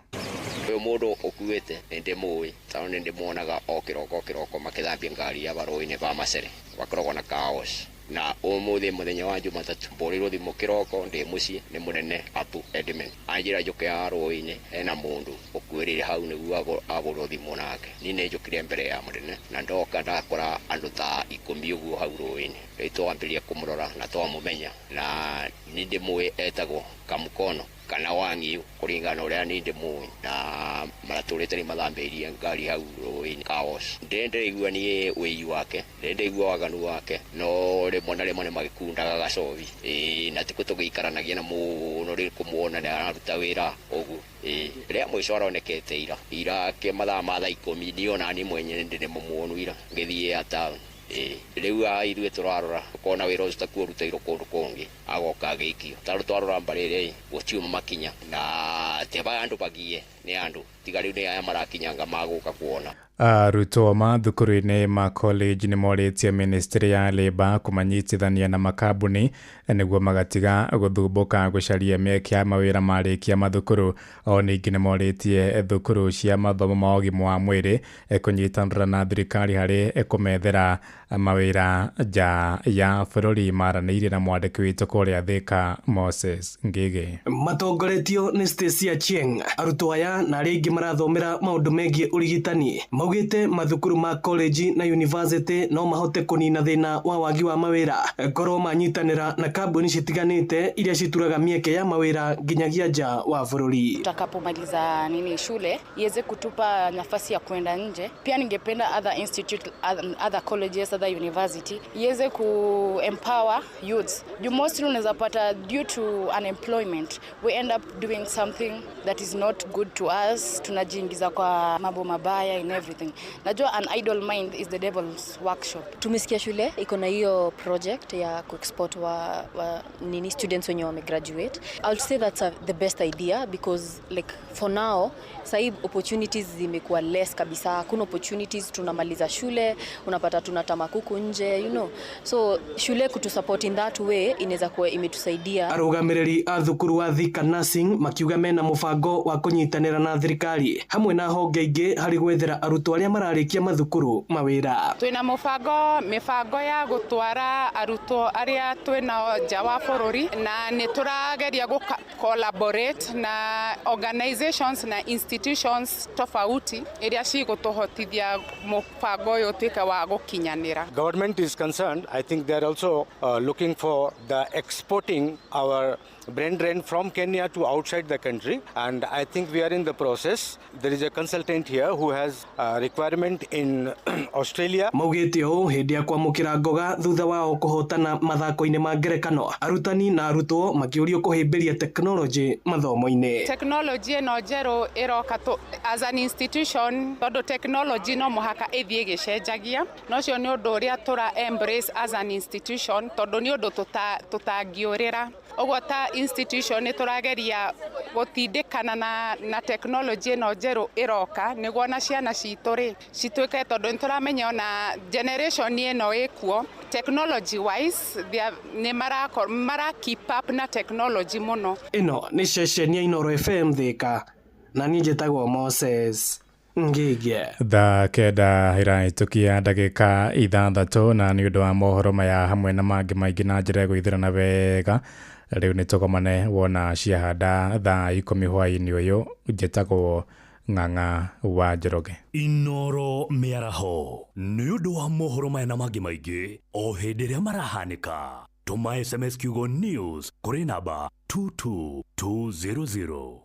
Ũyũ mũndũ ũkuĩte nĩ ndĩmũĩ tondũ nĩ ndĩmuonaga o kĩroko kĩroko makĩthambia ngari ya barũĩ-inĩ ba Macere bakoragwo na kaos na ũmũthĩ mũthenya wa Jumatatũ mbũrĩirwo thimũ kĩroko ndĩ mũciĩ nĩ mũnene Abu Edmund anjĩra njũke ya rũĩ-inĩ hena mũndũ ũkuĩrĩire hau nĩguo agũrwo thimũ nake. Niĩ nĩ njũkire mbere ya mũnene na ndoka ndakora andũ ta 10 ũguo hau rũĩ-inĩ. Rĩu twambĩrĩria kũmũrora na twamũmenya na nĩ ndĩmũĩ etagwo Kamukono kana Wang'iũ kũringana na ũrĩa niĩ ndĩmũĩ na maratũrĩte nĩ mathambĩirie ngari hau rũĩ-inĩ kaos. Ndĩraigua niĩ wĩi wake, ndĩraigua waganu wake, no rĩmwe na rĩmwe nĩ magĩkundaga gacobi. Ĩĩ, na ti tũgĩikaranagia na mũno rĩrĩ kũmuona nĩ araruta wĩra ũguo. Ĩĩ, rĩa mũico aronekete ira ira ke mathaa ma thaa 10 niĩ ona niĩ mwenyewe ndĩ mũmuonu ira ngĩthiĩ ya town. Ĩĩ, rĩu ithuĩ tũrarora ũkona wĩra ũcio takuo ũrutĩirwo kũndũ kũngĩ agoka agĩikio. Tarũ twarora mbarĩ ĩrĩa gũtiuma makinya na teba andũ bagie nĩ andũ tiga rĩu nĩ aya marakinyanga magũka kuona. Arutwo mathukuru-inĩ ma college nĩ morĩtie ministry ya labour kũmanyitithania na makambuni nĩguo magatiga gũthumbũka gũcaria mĩeke ya mawĩra marĩkia mathukuru. O ningĩ nĩ morĩtie thukuru cia mathomo ma ũgima wa mwĩrĩ kũnyitanĩra na thirikari harĩ kũmethera mawĩra nja ya bũrũri. Maranĩirie na mwandĩki witũ kũrĩa Thika Moses Ngigi. Matongoretio nĩ Stacia Chieng, arutwo aya na arĩa aingĩ marathomera maũndũ megiĩ ũrigitani maugĩte mathukuru ma college na university no mahote kũnina thĩna wa wagi wa mawĩra korwo manyitanĩra na kambuni citiganĩte iria cituraga mĩeke ya mawĩra nginyagia nja wa bũrũri. Tutakapomaliza nini shule iweze kutupa nafasi ya kwenda nje. Pia ningependa other institute, other colleges, other university iweze ku empower youths. You mostly unaweza pata due to unemployment we end up doing something that is not good to us. Tunajiingiza kwa mambo mabaya in everything. Najua an idle mind is the devil's workshop. Tumesikia shule iko na hiyo project ya kuexport wa nini students wenye wame graduate. I'll say that's the best idea because like for now sahi opportunities zimekuwa less kabisa. Hakuna opportunities, tunamaliza shule unapata tunatama kuku nje, you know. So shule kutusupport in that way inaweza kuwa imetusaidia. Arũgamĩrĩri a thukuru wa Thika Nursing makiuga mena mũbango wa kũnyitanĩra na thirikari hamwe na honge ingĩ harĩ gwethera arutwo arĩa mararĩkia mathukuru mawĩra. Twina mĩbango ya gũtwara arutwo arĩa twĩnao nja wa bũrũri na nĩ tũrageria gũ collaborate na organizations na institutions tofauti iria cigũtũhotithia mũbango ũyũ ũtuĩke wa gũkinyanĩra. Government is concerned. I think they are also looking for the exporting our brain drain from Kenya to outside the country, and I think we are in the process. There is a consultant here who has a requirement in Australia. Maugĩte ũũ hĩndĩ ya kwamũkĩra ngoga thutha wao kũhotana mathako-inĩ ma ngerekano, arutani na arutwo makĩũrio kũhĩmbĩria tekinoronjĩ mathomo-inĩ. Tekinoronjĩ ĩno njerũ ĩroka as an institution tondũ tekinoronjĩ no mũhaka ĩthiĩ ĩgĩcenjagia, na ũcio nĩ ũndũ ũrĩa tũra embrace as an institution tondũ nĩ ũndũ tũtangĩũrĩra. Ũguo ta institution nĩ tũrageria gũtindĩkana na tekinoronjĩ ĩno njerũ ĩroka nĩguo ona ciana citũ rĩ cituĩke, tondũ nĩ tũramenya ona generation ĩno ĩkuo technology wise nĩ mara keep up na technology mũno. Ĩno nĩ ceceni ya Inooro FM Thika na niĩ njĩtagwo Moses Ngige. Thaa 9 ĩrahĩtũkia ndagĩka 6 na nĩ ũndũ wa mohoro maya hamwe na mangĩ maingĩ na njĩra ya gũithĩrana wega. Rĩu nĩ tũgomane wona ciahanda thaa 10 hwaĩ-inĩ ũyũ. Njĩtagwo Ng'ang'a wa Njoroge. Inooro mĩaraho nĩ ũndũ wa mohoro maya na mangĩ maingĩ o hĩndĩ ĩrĩa marahanĩka. Tũma SMS kiugo news kũrĩ namba 22200.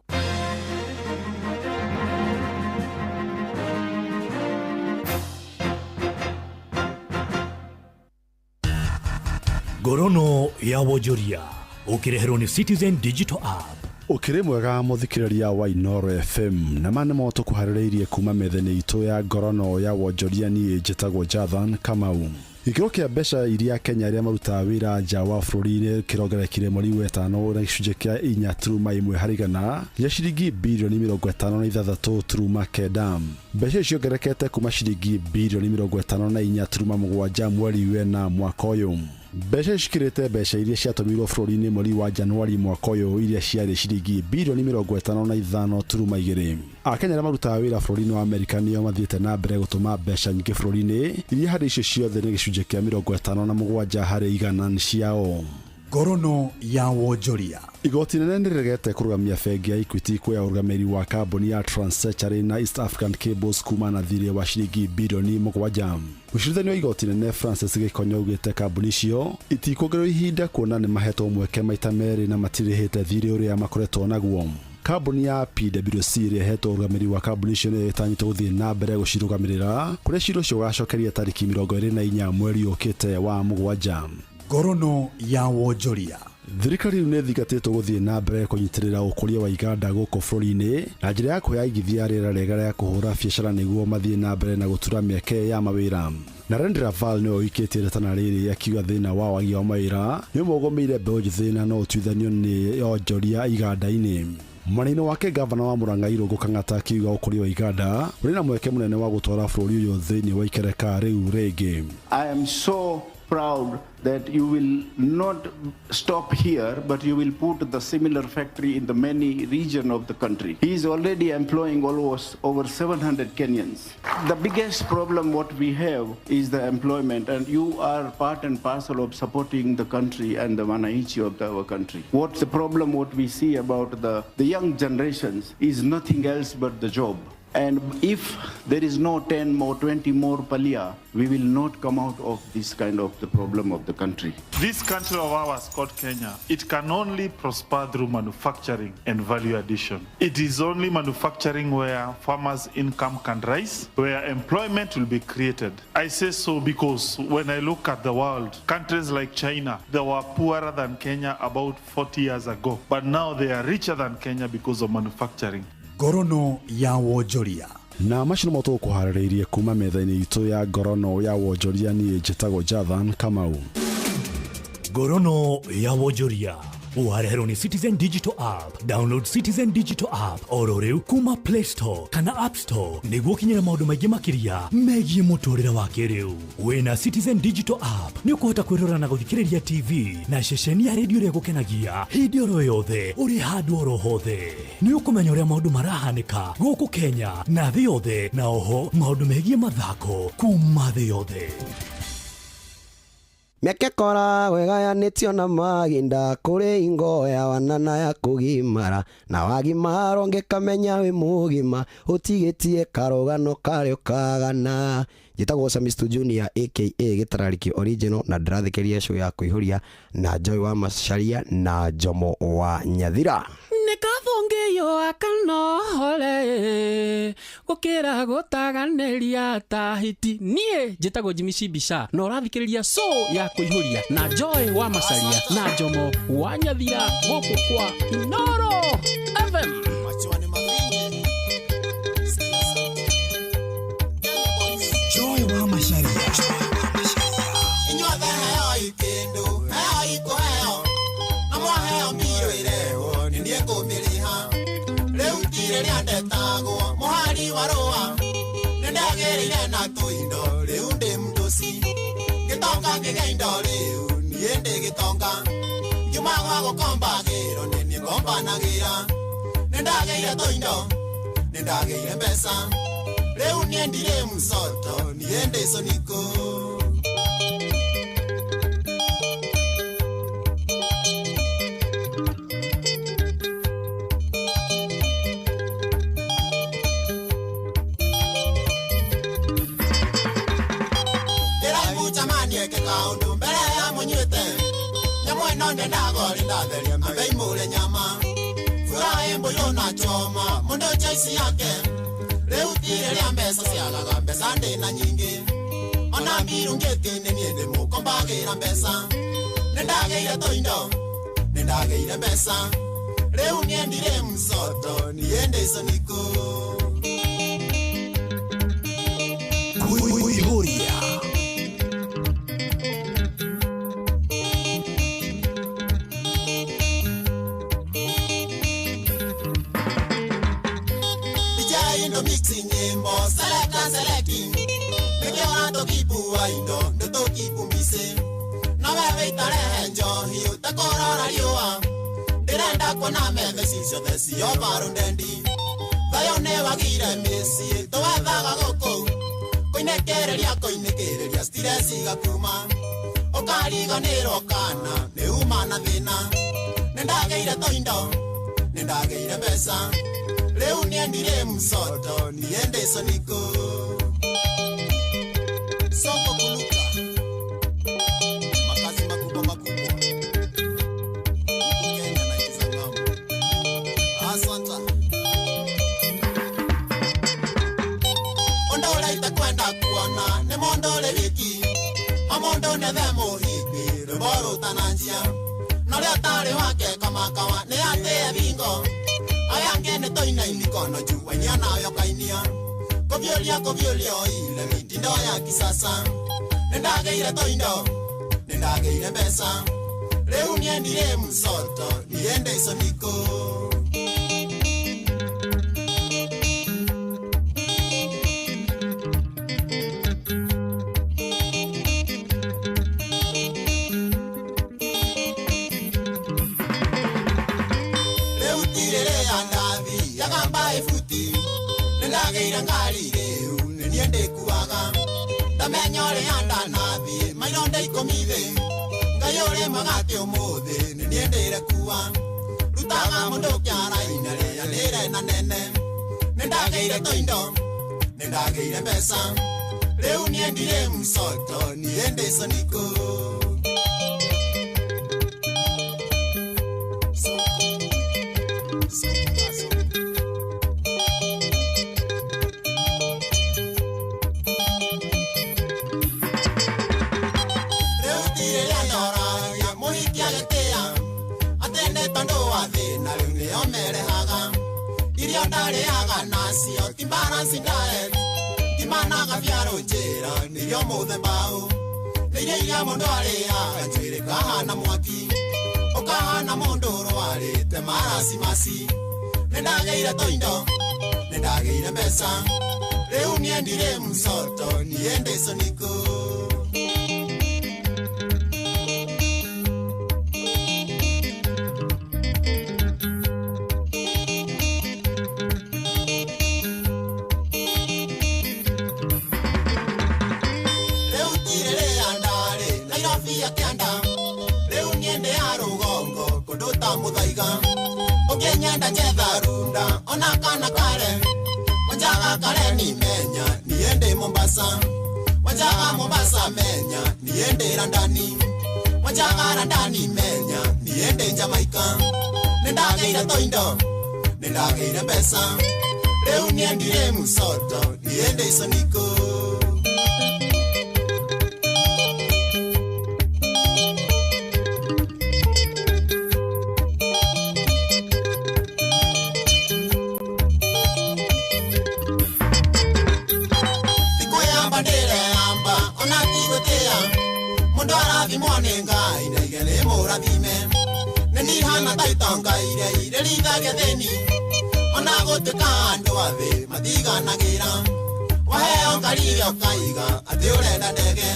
Ngorono ya wonjoria ũkĩreherwo nĩ Citizen Digital App. Ũkĩrĩ mwega mũthikĩrĩria wa Inooro FM na ma nĩmo tũkũharĩrĩirie kuma methene itũ ya ngorono ya wonjoria. Niĩ njĩtagwo Jathan Kamau. Gĩkĩro kĩa mbeca iria Kenya arĩa marutaga wĩra nja wa bũrũri kĩrongererekire mweri wa ĩtano na gĩcunjĩ kĩa 4.1 harĩ igana ya ciringi birioni 56.9. Mbeca icio ciongererekete kuma ciringi birioni 54.7 mweri wena mwaka ũyũ. Mbeca ici cikĩrĩte mbeca iria ciatũmirwo bũrũri-inĩ mweri wa Januari mwaka ũyũ iria ciarĩ ciringi birioni 55.2. Akenya arĩa marutaga wĩra bũrũri-inĩ wa Amerika nĩo mathiĩte na mbere gũtũma mbeca nyingĩ bũrũri-inĩ iria harĩ icio ciothe nĩ gĩcunjĩ kĩa 57 harĩ igana nĩ ciao. Ngorono ya wonjoria. Igoti nene nĩrĩregete kũrũgamia bengi ya Equity kuoya ũrũgamĩrĩri wa kambuni ya Trans-Century na East African Cables kuma na thirĩ wa ciringi birioni 7. Mũcirithania wa igoti nene Francis Gĩkonyo augĩte kambuni icio itikuongererwo ihinda kuona nĩ mahetwo mweke maita merĩ na matirĩhĩte thirĩ ũrĩa makoretwo naguo. Kambuni ya PwC ĩrĩa ĩhetwo ũrũgamĩrĩri wa kambuni icio nĩyo ĩtanyĩtwo gũthiĩ na mbere gũcirũgamĩrĩra kũrĩa cira ũcio ũgacokeria tarĩki 24 mweri ũkĩte wa mũgwanja. Ngorono ya wonjoria. Thirikari rĩu nĩthingatĩtwo gũthiĩ na mbere kũnyitĩrĩra ũkũria wa iganda gũkũ bũrũri-inĩ na njĩra ya kũhe aigithia rĩera rĩega rĩa kũhũra biacara nĩguo mathiĩ na mbere na gũtura mĩeke ya mawĩra. Narendra Raval nĩwe ũikĩtie rĩtana rĩrĩ akiuga thĩna wa wagi wa mawĩra nĩ ũmwe ũgũmĩire mbeũ njĩthĩ na no ũtuithanio nĩ onjoria iganda-inĩ. Mwena-inĩ wake gavana wa Murang'a Irũngũ Kang'ata akiuga ũkũria wa iganda ũrĩ na mweke mũnene wa gũtwara bũrũri ũyũ thĩinĩ wa ikereka rĩu rĩngĩ. I am so proud that you will not stop here, but you will put the similar factory in the many region of the country. He is already employing almost over 700 Kenyans. The biggest problem what we have is the employment, and you are part and parcel of supporting the country and the wananchi of our country. What's the problem what we see about the young generations is nothing else but the job. And if there is no 10 more, 20 more Palia, we will not come out of this kind of the problem of the country. This country of ours called Kenya, it can only prosper through manufacturing and value addition. It is only manufacturing where farmers' income can rise, where employment will be created. I say so because when I look at the world, countries like China, they were poorer than Kenya about 40 years ago, but now they are richer than Kenya because of manufacturing. Ngorono ya wonjoria. Na macio nĩmo tũkũharĩrĩirie kuma metha-inĩ itũ ya Ngorono ya wonjoria. Niĩ njĩtagwo Jathan Kamau. Ngorono ya wonjoria wareherwo nĩ Citizen Digital App. Download Citizen Digital App oro rĩu kuma Play Store kana App Store nĩguo ũkinyĩre maũndũ maingĩ makĩria megiĩ mũtũrĩre wa kĩrĩu. Wĩna Citizen Digital App nĩ ũkũhota kwĩrora na gũthikĩrĩria TV na ceceni ya redio ĩrĩa ĩgũkenagia hĩndĩ oro yothe ũrĩ handũ oro hothe. Nĩ ũkũmenya ũrĩa maũndũ marahanĩka gũkũ Kenya na thĩ yothe, na oho maũndũ megiĩ mathako kuma thĩ yothe. Mĩaka ĩkoragwo ĩgayanĩtio na mahinda kũrĩ ingo ya wana na ya kũgimara na wagimara ũngĩkamenya wĩ mũgima ũtigĩtie karũgano karĩa ũkagana. Njĩtagwo Samisto Junior aka Gĩtararĩki Original na ndĩrathikĩrĩria show ya kũihũria na Joy wa Macharia na Jomo wa Nyathira. Nĩkathũngĩyo akanohore gũkĩra gũtaganĩria ta hiti. Niĩ njĩtagwo Jimmy Shibisha na ũrathikĩrĩria show ya kũihũria na Joy wa Macharia na Jomo wa Nyathira gũkũ kwa Inoro FM. Joy wa Macharia. Inyuothe heo ikĩndũ heo ikũheo na mwaheo mbirũ ĩrehwo nĩ niĩ ngũmĩrĩha rĩu ti rĩrĩa ndetagwo mũhari wa rũa nĩ ndagĩrĩire na tũindo rĩu ndĩ mũndũci gĩtonga ngĩgĩa indo rĩu niĩ ndĩ gĩtonga ngiuma gwa gũkombagĩrwo nĩ niĩ ngombanagĩra nĩ ndagĩire tũindo nĩ ndagĩire mbeca rĩu niĩ ndirĩ mũcoto niĩ ndĩ coniko. Kaundu mbere ya mũnyuĩte nyamũ ĩno ndendagori ndatheria ambe imũre nyama furaha ĩmbũyũ na choma mũndũ choice yake rĩu ti rĩrĩa mbeca ciagaga mbeca ndĩna nyingĩ ona mbiru ngĩti nĩ niĩ ndĩmũkombagĩra mbeca nĩ ndagĩire tũindo nĩ ndagĩire mbeca rĩu niĩ ndirĩ mũcoto niĩ ndĩ coniko. Kuihuria. Gũkua indo ndũtũkipumbicĩ na wewe itarehe njohi ũtekũrora riũa ndĩrenda kuona metha ici ciothe cio barũndendi thayũ nĩwagire mĩciĩ tũwethaga gũkũ kũinĩkĩrĩria kũinĩkĩrĩria stress igakuma ũkariganĩrwo kana nĩ uma na thĩna nĩndagĩire tũindo nĩndagĩire mbeca rĩu niendire msoto niende soniko soko kuluka makazi makubwa makubwa huku Kenya na nchi za ng'ambo. Asante. Ũndũ ũrĩa itakwenda kuona nĩ mũndũ ũrĩ wiki o mũndũ nĩethe mũhiki rwĩmbo rũtananjia na ũrĩa ũtarĩ wake kamakawa nĩ atĩe bingo aya angĩ nĩ tũina mikono juu wainia nayo kainia kũvyũlia kũvyũlia ile mitindo ya kisasa nĩndagĩire tũindo nĩndagĩire mbeca rĩu niendire msoto niende isoniko. Rĩu tirĩrĩa ndathi yagamba ibuti nĩndagĩire ngari rĩu nĩ niĩ ndĩkuaga ndamenya ũrĩa ndanathiĩ maironda ikũmi thĩ Ngai ũrĩ mwega atĩ ũmũthĩ nĩ niĩ ndĩrekua rutaga mũndũ kĩara-inĩ rĩa nĩre na nene nĩndagĩire tũindo nĩndagĩire mbeca rĩu niĩ ndirĩ msoto niĩ ndĩ soniko. Rĩu tirĩrĩa ndoragia mũhiki agĩtĩa atĩ nĩ tondũ wa thĩna rĩu nĩo merehaga irio ndarĩaga nacio ti balanced diet ngimanaga biarũ njĩra nĩirio mũthemba ũ nĩ irio iria mũndũ arĩaga njuĩrĩ kahana mwaki ũkahana mũndũ ũrwarĩte maracimasi nĩndagĩire tũindo nĩndagĩire mbeca rĩu niĩ ndirĩ msoto niĩ ndĩ soniko. Rĩu tirĩrĩa ndarĩ Nairobi ya kĩanda rĩu niĩ ndĩ ya rũgongo kũndũ ta Mũthaiga ũngĩnyenda njetha runda ona kana kare wanjaga kare nimenya niĩ ndĩ Mombasa wanjaga Mombasa menya niĩ ndĩ Randani wanjaga Randani menya niĩ ndĩ Jamaica nĩndagĩire tũindo nĩndagĩire mbeca rĩu niĩ ndirĩ msoto niĩ ndĩ soniko. Tikwĩyamba ndĩreyamba ona tigũtĩa mũndũ arathimwo nĩ Ngai ndaige nĩ mũrathime nĩ nihana ta itonga iria irĩrithagia thĩni ona gũtuĩka andũ a thĩ matiganagĩra waheo ngari ĩyo ũkaiga atĩ ũrenda ndege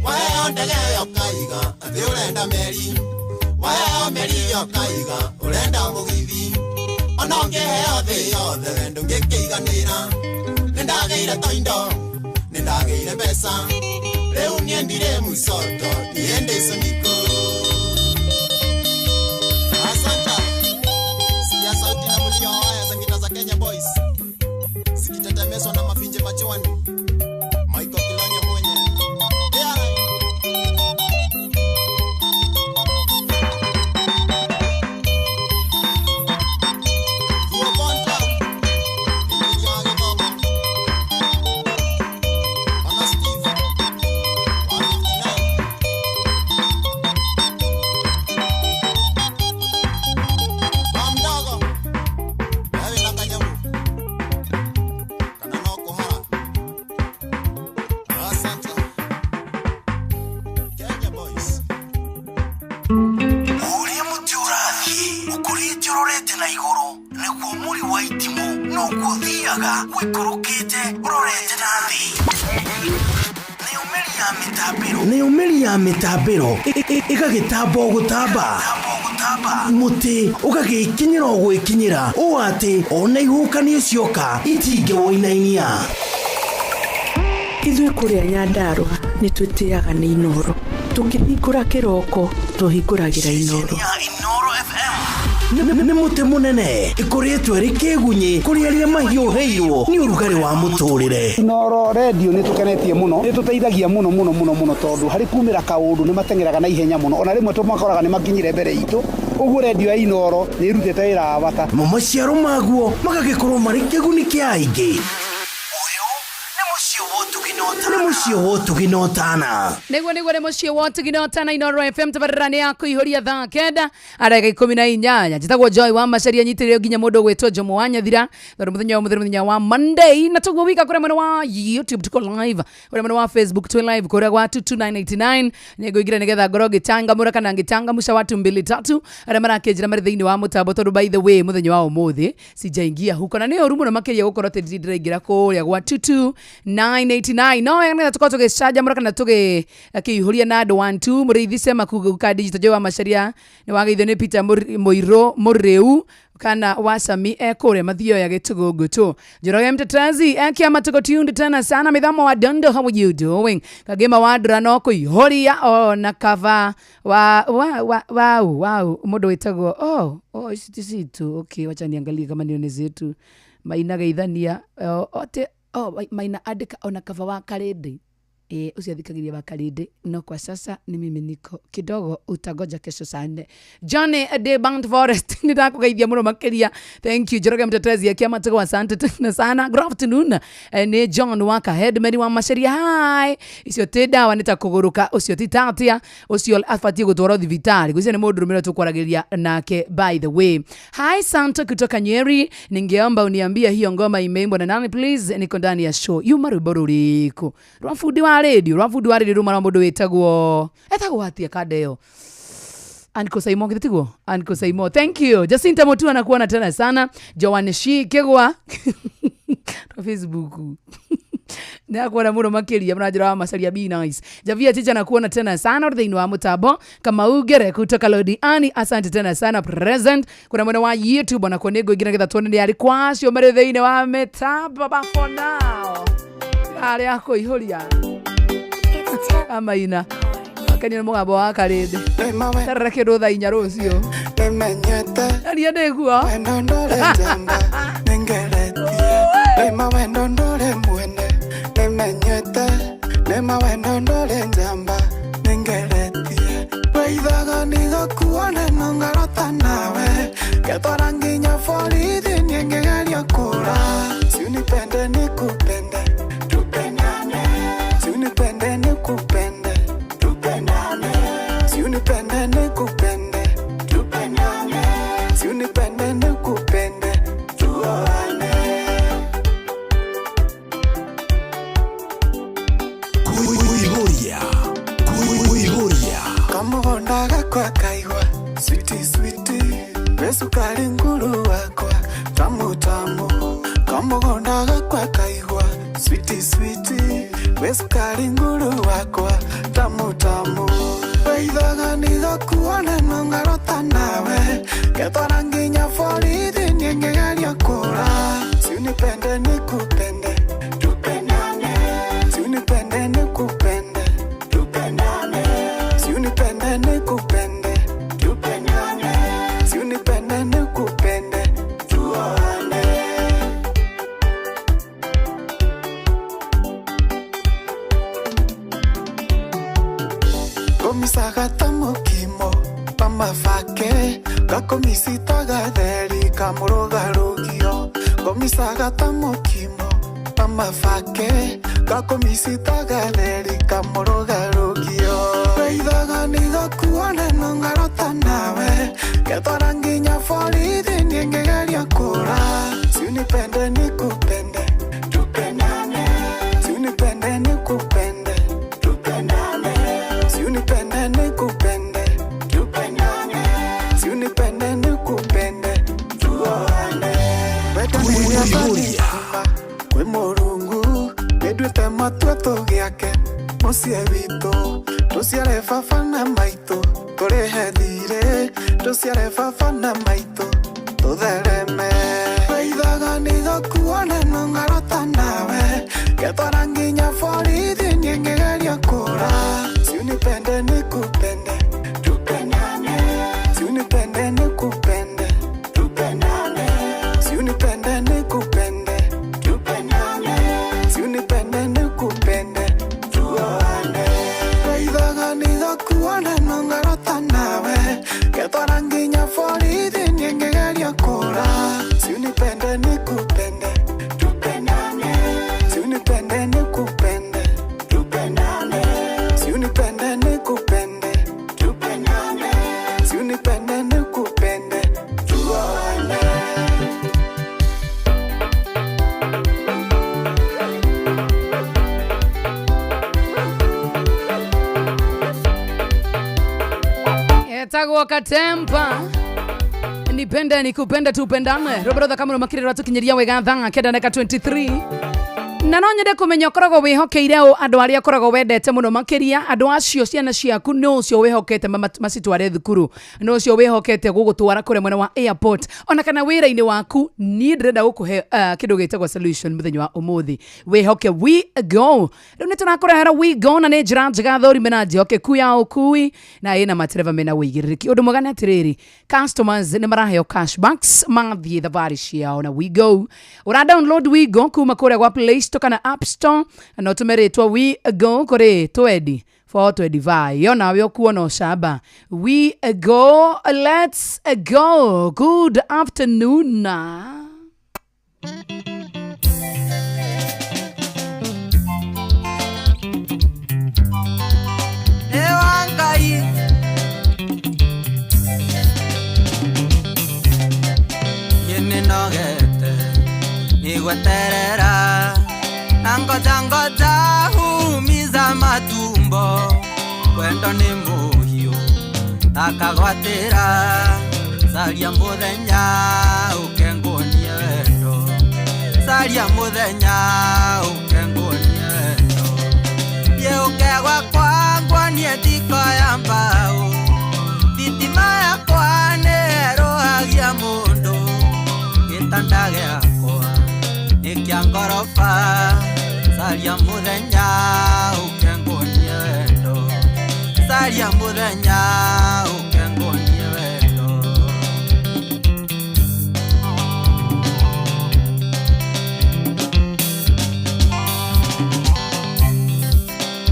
waheo ndege ĩyo ũkaiga atĩ ũrenda meri waheo meri ĩyo ũkaiga ũrenda mũgithi ona ũngĩheo thĩ yothe we ndũngĩkĩiganĩra nĩndagĩire tũindo nĩndagĩire mbeca rĩu niĩ ndirĩ msoto niĩ ndĩ soniko. Asante. Sikia sauti na mlio wa waya za ngita za Kenya Boys zikitetemeswa na mafinje machwani. Michael Kilonyo mwenye yeah. Kuokonta Emilia wa Gĩthomo ona Steve wa 59 wa mdogo wewe na kanyamu kana no kũhara. Asante. Kenya Boys. Ũrĩa mũtĩ ũrathiĩ ũkũrĩte ũrorete na igũrũ nĩguo mũri wa itimũ noguo ũthiaga ũikũrũkĩte ũrorete na thĩ. Nĩyo mĩri Nayo mĩri ya mĩtambĩro ĩgagĩtamba o gũtamba, mũtĩ ũgagĩkinyĩra o gwĩkinyĩra ũũ atĩ ona ihuhũkanio cioka itingĩwũinainia. Ithuĩ kũrĩa Nyandarũa nĩ twĩtĩaga nĩ Inooro. Tũkĩhingũra kĩroko tũhingũragĩra Inooro. Nĩ mũtĩ mũnene ĩkũrĩtwo ĩrĩ kĩgunyĩ kũrĩ arĩa mahiũhĩirwo nĩ ũrugarĩ wa mũtũrĩre. Inooro Radio nĩ tũkenetie mũno, nĩ tũteithagia mũno mũno mũno mũno, tondũ harĩ kumĩra kaũndũ nĩ mateng'eraga na ihenya mũno, ona rĩmwe tũmakoraga nĩ makinyire mbere itũ. Ũguo redio ya Inooro nĩ ĩrutĩte wĩra wa bata. Namo maciaro maguo magagĩkorwo marĩ kĩguni kĩa aingĩ. Nĩ mũciĩ wa ũtugi na ũtana. Nĩguo nĩ mũciĩ wa ũtugi na ũtana. Inooro FM, tabarĩra nĩ ya kũihũria, thaa 9 na ndagĩka 18. Njĩtagwo Joy wa Macaria, nyitĩrĩrio nginya mũndũ ũgwĩtwo Jomo wa Nyathira, tondũ mũthenya wa mũthenya, mũthenya wa Monday, na tũguo wika kũrĩa mwena wa YouTube tuko live, kũrĩa mwena wa Facebook twĩ live, kũrĩa gwa 22989 nĩngũingĩra nĩgetha ngorwo ngĩcangamũra kana ngĩchangamsha watu mbili tatu arĩa marakĩnjĩra marĩ thĩinĩ wa mũtambo, tondũ by the way mũthenya wa ũmũthĩ sijaingia huko na nĩ ũru mũno makĩria gũkorwo atĩ ndirĩ ndĩraingĩra kũrĩa gwa 22989. No wega nĩgetha tũkorwo tũgĩcanjamũra kana tũgĩkĩihũria na andũ 1 2. Mũrĩithi sema kuga digital. Joy wa Macaria nĩ wageithio nĩ Peter Mũirũ Mũrĩu kana wacami ekũrĩa mathioya gĩtũgũngũ. Njoroge Mtetezi ekiama, tuko tuned tena sana. Mithamo wa Dondo, how are you doing? Kagima wa Ndura no kũihũria ona kava wa wa wa wow wow mũndũ wĩtagwo oh ici ti citu. Okay, wacha niangalie kama nione zetu. Maina geithania ote oh Maina andĩka ona kava wa Karĩndĩ. Ũcio athikagĩria wa Karĩndĩ, no kwa sasa ni mimi niko kidogo, utagoja kesho saa 4. Johnny de Bound Forest, nĩ ndakũgeithia mũno makĩria, thank you. Njoroge Mtetezi akiama tuko, asante tena sana. Good afternoon. Nĩ John Waka headman wa Macaria. Hi, icio ti ndawa, nĩ ta kũgũrũka. Ũcio ti tatia, ũcio abatiĩ gũtwarwo thibitarĩ. Gwĩcia nĩ mũndũ rũmĩrĩro tũkwaragĩria nake. By the way, hi Santa kutoka Nyeri, ningeomba uniambie hiyo ngoma imeimbwa na nani please, niko ndani ya show. Yuma rwĩmbo rũrĩkũ? Rwa bundi wa radio, rwa bundi wa radio, ruma rwa mũndũ wĩtagwo, etagwo atia kanda ĩyo? Anko Saimo, githĩ tiguo? Anko Saimo, thank you. Jacinta Mutua, nakuona tena sana. Joan Shi Kigwa kwa Facebook nakuona muno makiria. Mnajira wa Macaria, be nice. Javia Chicha, nakuona tena sana uri thĩinĩ wa mũtambo. Kamaugere kutoka Lodiani, asante tena sana, present. Kuna mwena wa YouTube onakuo nĩ ngũingĩra nĩgetha tuone nĩ arĩ kwa acio marĩ thĩinĩ wa mĩtambo. But for now arĩa kũihũria amaina akenio nĩ mũgambo wa Karĩndĩ, terere kĩndũ thaa 4 rũciũ aria ndĩguo. Nĩma wendo ndũrĩ mwene, nĩmenyete. Nĩma wendo ndũrĩ njamba, nĩngeretie. Weithaga nĩgakuone no ngarota nawe, ngetwara nginya borithi niĩ ngĩgeria kũra. Si unipende nikupende, tupendane. Si unipende nikupende, tupendane. Si unipende nikupende, tupendane. Si unipende nikupende, tuoane. Kuihuria. Kuihuria. Kamũgũnda gakwa kaigua switi switi, we cukari nguru wakwa tamu tamu. Kamũgũnda gakwa kaigua switi switi, we cukari nguru wakwa tamu tamu. Weithaga nĩgakuone no ngarota nawe, ngetwara nginya borithi niĩ ngĩgeria kũra. Si unipende nikupende, tupendane. Si unipende nikupende, tupendane. Si unipende nikupende, tupendane. Si unipende nikupende, tuoane. Komisaga ta mukimo pamafake, gakomisitaga theri kamũrũgarũgio. Komisaga ta mukimo pamafake, gakomisitaga theri kamũrũgarũgio. Weithaga nĩgakuone no ngarota nawe, ngetwara nginya borithi niĩ ngĩgeria kũra. Si unipende nikupende, tupendane. Si unipende nikupende, tupendane. Si unipende nikupende, tupendane. Si unipende nikupende, tuoane. Wendani kwĩ Mũrungu nĩnduĩte matua tũgĩake mũciĩ witũ. baba na maitũ, tũrĩhe thirĩ, tũciare baba na maitũ, tũthereme. Weithaga nĩgakuona no ngarota nawe, ngetwara nginya borithi niĩ ngĩgeria kũra. Si unipende nikupende, tupendane. Si unipende nikupende, tupendane. Si unipende nikupende, tupendane. Si unipende nikupende, tuoane. Weithaga nĩgakuona no ngarota nawe, ngetwara nginya borithi niĩ ngĩgeria kũra. Si unipende nikupende, tupendane. Si unipende nikupende, tupendane. Si unipende nikupende, tupendane. Si unipende nikupende, tuoane. Etagwo Katempa, nipende nikupende tupendane. Robert Kamuru makirira ratukinyiria wega thaa kenda na 23 na no nyende kumenya ukoragwo wihokeire ũ andũ arĩa ũkoragwo wendete mũno makĩria andũ acio ciana ciaku nĩ ũcio wĩhokete macitware thukuru nĩ ũcio wĩhokete gũgũtwara kũrĩa mwena wa airport ona kana wĩra-inĩ waku. Niĩ ndĩrenda gũkũhe kĩndũ gĩtagwo solution mũthenya wa ũmũthĩ. Wĩhoke We Go. Rĩu nĩ tũrakũrehera We Go na nĩ njĩra njega thũrime na njĩhokeku ya ũkui na ĩna matereba mena ũigĩrĩrĩki. Ũndũ mwega nĩ atĩrĩrĩ, customers nĩ maraheo cashbacks mathiĩ thabarĩ ciao na We Go. Ũra download We Go kuma kũrĩa gwa Play Store kana App Store na ũtũme rĩtwa We Go kũrĩ 20 425 yo nawe ũkuona ũcamba. We Go, let's go. Good afternoon. Ewa Ngai nĩnogete nĩgweterera na ngoja ngoja humiza matumbo wendo nĩ mũhiũ takagwatĩra caria mũthenya ũke nguonie wendo caria mũthenya ũke nguonie wendo thiĩ ũke gwakwa nguonie njiko ya mbaũ thitima yakwa nĩerũhagia mũndũ gĩtanda gĩakwa nĩ kĩa ngoroba caria mũthenya ũke nguonie wendo caria mũthenya ũke nguonie wendo.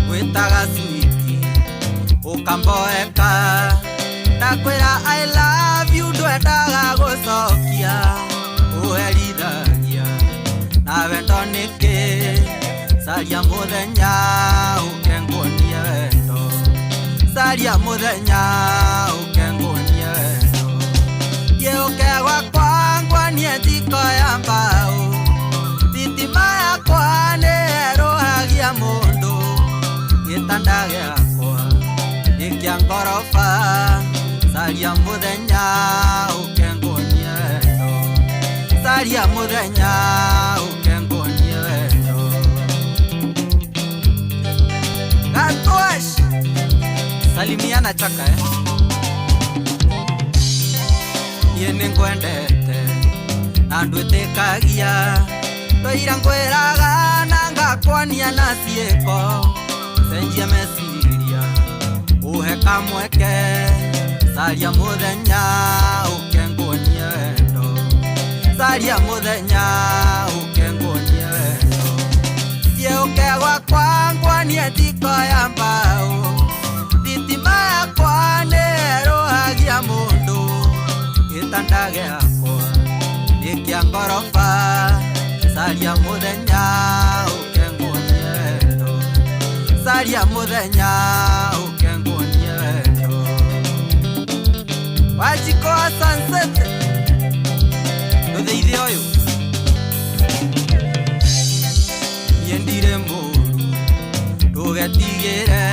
Gwĩtaga switi ũkamboeka ndakwĩra I love you ndwendaga gũcokia ũherithagia na wendo nĩkĩ caria mũthenya ũke nguonie wendo caria mũthenya ũke nguonie wendo thiĩ ũke gwakwa nguonie njiko ya mbaũ thitima yakwa nĩerũhagia mũndũ gĩtanda gĩakwa nĩ kĩa ngoroba caria mũthenya ũke nguonie wendo caria mũthenya ũke nguonie wendo. Gatosh salimiana chaka niĩ nĩngwendete na ndwĩtĩkagia twaira ngwĩraga na ngakwania na ciĩko cenjia meciria ũhe kamweke caria mũthenya ũke nguonie wendo caria mũthenya ũke nguonie wendo thiĩ ũke gwakwa nguonie njiko ya mbaũ thitima yakwa nĩerũhagia mũndũ gĩtanda gĩakwa nĩ kĩa ngoroba caria mũthenya ũke nguonie wendo caria mũthenya ũke nguonie wendo. Wajiko wa sunset ndũthĩithie ũyũ niĩ ndirĩ mũru ndũgetigĩre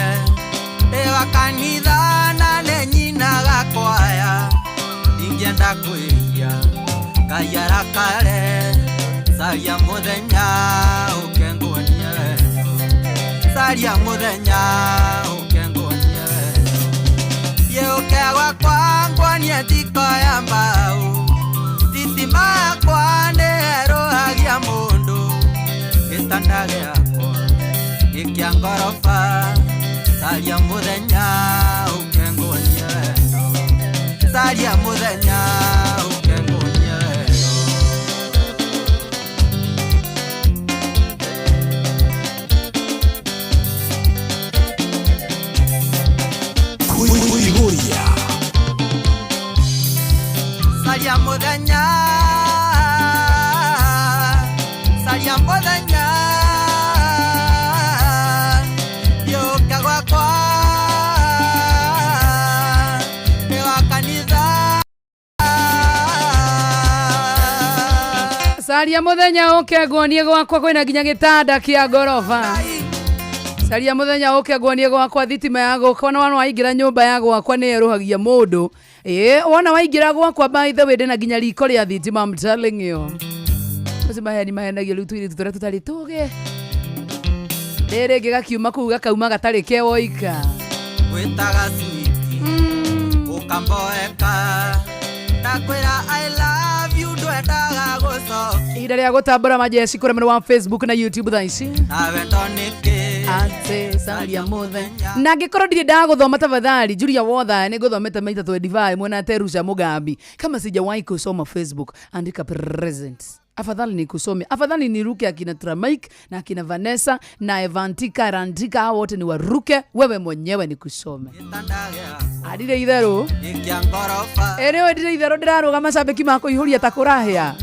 ndĩ wa kanitha na nĩ nyinaga kwaya ndingĩenda kwĩhia Ngai arakare caria mũthenya ũke nguonie wendo caria mũthenya ũke nguonie wendo Gwakwa ngwonie njiko ya mbao thitima yakwa nĩerũhagia mũndũ gĩtanda gĩakwa gĩkĩa ngoroba caria mũthenya ũke nguonie wendo caria mũthenya ũke nguonie wendo. Kuihuria. Caria mũthenya caria mũthenya yũka gwakwa nĩ wa kanitha. Caria muthenya uke nguonie gwakwa kwina nginya gitanda kia ngoroba. Caria muthenya uke nguonie gwakwa thitima ya gwakwa na wana waingira nyumba ya gwakwa ni eruhagia mundu. Wona waingira gwakwa by the way ndina nginya riko ria thitima, I'm telling you. Acio maheni mahenagio riu tuiritu turia tutari tuge. Rĩrĩ rĩngĩ gakiuma kũu gakauma gatarĩ kewoika. Gwĩtaga switi ũkamboeka ndakwĩra I love you ndwendaga gũcokia. Ihinda rĩa gũtambũra majeci kũrĩa mwena wa Facebook na YouTube thaa ici. Na wendo nĩkĩ Ate caria mũthenya. Na angĩkorwo ndirĩ ndagũthoma tafadhali Julia Wotha nĩngũthomete maita 25 mwena Terusha Mugambi. Kama sijawahi kusoma Facebook andika present. Afadhali nikusome. Afadhali niruke akina Tramaik na akina Vanessa na Evantika Randika, hao wote ni waruke, wewe mwenyewe nikusome. Adire itherũ. Gĩkĩa ngoroba. Ĩrĩ ndire itherũ ndĩrarũga macambĩki ma kũihũria ta kũrahĩa.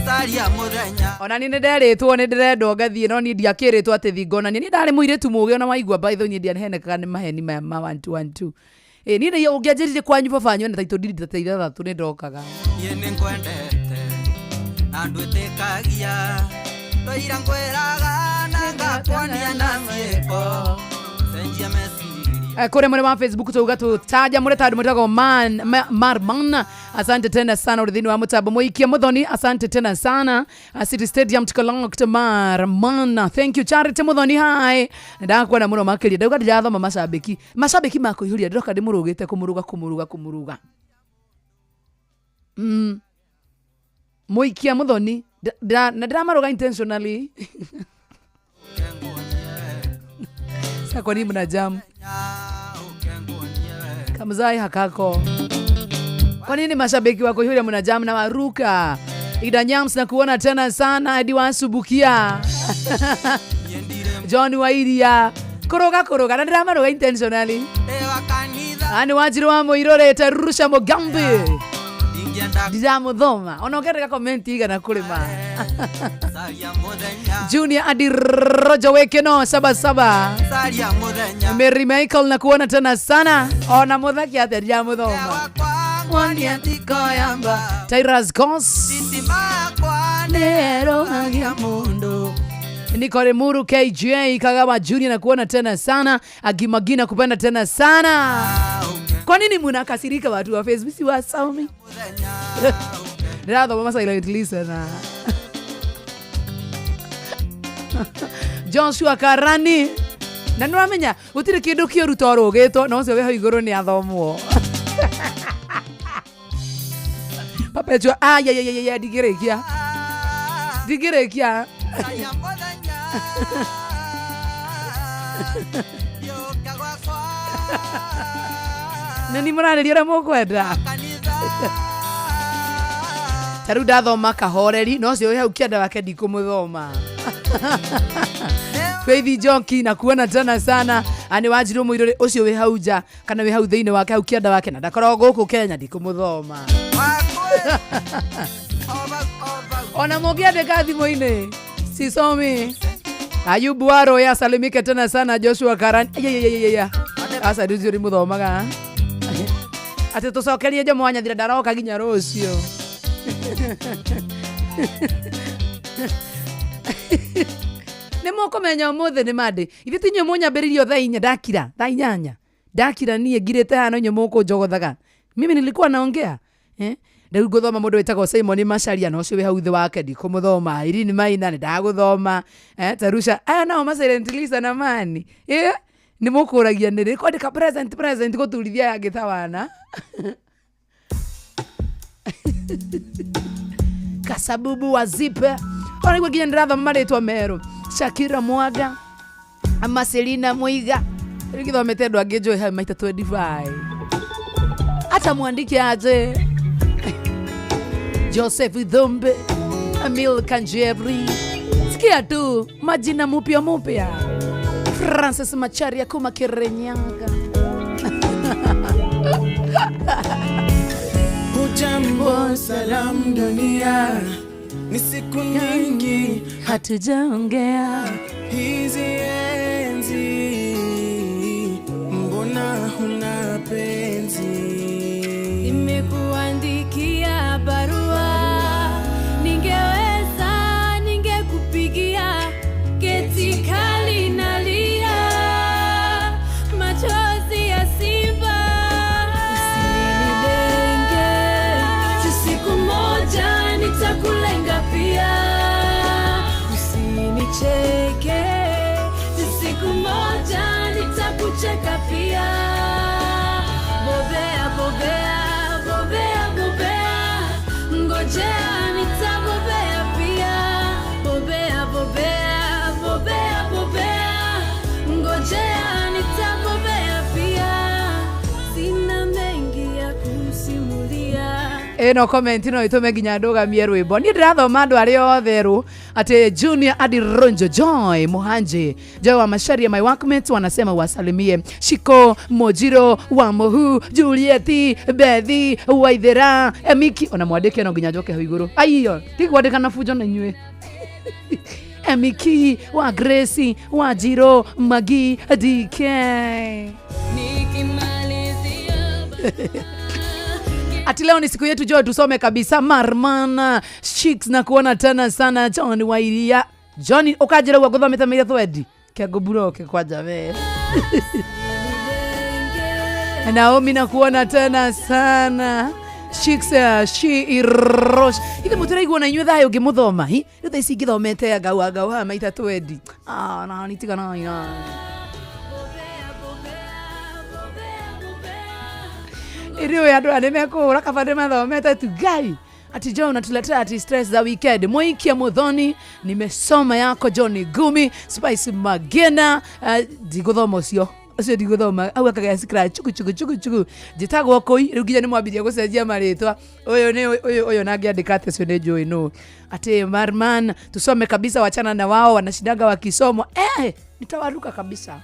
Caria mũthenya. Ona niĩ nĩnderĩtwo nĩ ndĩrendwo ngathiĩ no niĩ ndiakĩrĩtwo atĩ thiĩ ngonanie. Niĩ ndarĩ mũirĩtu mũũgĩ ona waigua by the way niĩ ndiahenekaga nĩ maheni maya ma 1 2 1 2. Niĩ nĩ ũngĩanjĩrire kwanyu baba nyone ta itũ ta ithathatũ nĩ ndokaga. Niĩ nĩngwendete na ndwĩtĩkagia twaira ngwĩraga na ngakuonia na ciĩko cenjia meciria. Kũrĩa mwena wa Facebook tuuga tutaja mũrĩ tandũ mwĩtagwo Marman, asante tena sana uri thĩinĩ wa mũtambo. Mũikia Muthoni, asante tena sana. City Stadium tukalong Marman, thank you. Charity Muthoni, hi ndakuona mũno makĩria. Ndauga ndirathoma macambĩki macambĩki ma kũihũria ndĩroka ndĩmũrũgĩte kũmũrũga kũmũrũga kũmũrũga. Mũikia Muthoni na ndĩramarũga intentionally. Sasa kwa nini mna jam? Kamzai hakako. Kwa nini mashabiki wako yule mna jam na waruka? Ida Nyams na kuona tena sana hadi wasubukia. John Wairia. Koroga koroga na ndĩramaruga intentionally. Ani wajiri wa muirore Terusha Mugambi. Ndiramuthoma. Ona ũkĩandĩka comment igana kũrĩma. Junior Adi Rojo Wekeno 77. Mary Michael na kuona tena sana. Ona muthaki atĩa ndiramuthoma. Tyrus Gos. Nikore Muru KJ Kagawa Junior na kuona tena sana. Agimagina kupenda tena sana. Kwa nini mnakasirika watu wa Facebook si wasomi? Ndirathoma silent listener. Joshua Karani. Na nĩũramenya gũtirĩ kĩndũ kĩũru to rũgĩtwo na ũcio wĩho igũrũ nĩ athomwo. Perpetua ya ndingĩrĩkia. Ndingĩrĩkia. Na nĩ mũrarĩria ũrĩa mũkwenda. Ta rĩu ndathoma kahoreri no ũcio wĩ hau kĩanda wake ndikũmũthoma. Faith Njoki na kuona tena sana. Ani wanjirwo mũirũrĩ ũcio wĩ hau nja kana wĩ hau thĩinĩ wake hau kĩanda wake na ndakoragwo gũkũ Kenya ndikũmũthoma. Ona mũngĩandĩka thimũ-inĩ sisomi. Ayubu Waro ya salimike tena sana. Joshua Karani ya asa ndũcio ndĩmũthomaga. Atĩ tũcokerie Jomo Wanyathira ndaroka nginya rũciũ. Nĩ mũkũmenya ũmũthĩ nĩ Monday. Ithuĩ ti inyuĩ mũnyambĩrĩirie thaa inya ndakira thaa inyanya ndakira niĩ ngirĩte haha no inyuĩ mũkũnjogothaga. Mimi nilikuwa naongea Rĩu ngũthoma mũndũ wĩtagwo Simon Macharia na ũcio wĩ hau thĩ wake ndikũmũthoma. Irene Maina nĩ ndagũthoma. Tarusha aya nao ma silent listener mani. Nĩ mũkũragia nĩ rĩ kwandĩka present present gũturithia ya gĩtawana. Kasabubu wa Zipe. Ona niguo nginya ndĩrathoma marĩtwa merũ. Shakira Mwaga, Marcelina Muiga. Rĩu gĩthomete andũ angĩ njũĩ hau maita 25. Hata mwandike aje. Joseph Dhombe, Emil Kanjeri. Sikia tu majina mupya mupya. Francis Macharia kuma Kirinyaga. Hujambo, salam dunia, ni siku nyingi hatujaongea. Hizi enzi, mbona huna penzi? Nimekuandikia barua, ningeweza ningekupigia. Geti kali nalia, machozi ya simba. Usinilenge, siku moja nitakulenga pia. Usinicheke, siku moja nitakucheka pia. Bobea, bobea, bobea, bobea, ngojea nitabobea pia. Bobea, bobea, bobea, bobea, ngojea nitabobea pia. Sina mengi ya kusimulia. Ĩno comment no ĩtũme nginya ndũgamie rwĩmbo. Niĩ ndĩrathoma andũ arĩa othe erũ atĩ Junior Adironjo, Joy Muhanje, Joy wa Macharia, my workmates wanasema wasalimie Shiko Mojiro wa Mohu, Julieti Bethi Waithera, Emiki. Ona mwandĩke no nginya njoke hau igũrũ. Aiyo, ti kwandĩka na bunjo na inyuĩ. Emiki wa Gracie wa Jiro Magi DK. Nikimalizia Ati leo ni siku yetu Joy, tusome kabisa. Marmana Chicks na kuona tena sana. John Wairia, John ukanjira uguo nguthomete maitha twendi kengũburoke kwanja we. Naomi na kuona tena sana. Chicks she irosh ithe mũtũraigua na inyuĩ thayũ ngĩmũthoma hi rĩu thaa ici ngĩthomete ngau ngau haha maita twendi. Ah, na nitiga na iriwe andũ aya nĩmekũhũra kaba nĩmathomete tu Ngai. Ati John unatuletea ati stress za weekend. Mwikia Muthoni, nimesoma yako John Gumi, Spice Magena, ndigũthoma ũcio. Ũcio ndigũthoma. Au akagĩa scratch chuku chuku chuku chuku. Njĩtagwo kũi, rĩu nginya nĩmwambirie gũcenjia marĩtwa. Ũyũ nĩ ũyũ ũyũ na ngĩandĩka atĩ ũcio nĩ njũĩ nũ. Ati Marman, tusome kabisa, wachana na wao wanashindaga wakisomwa. Nitawaruka kabisa.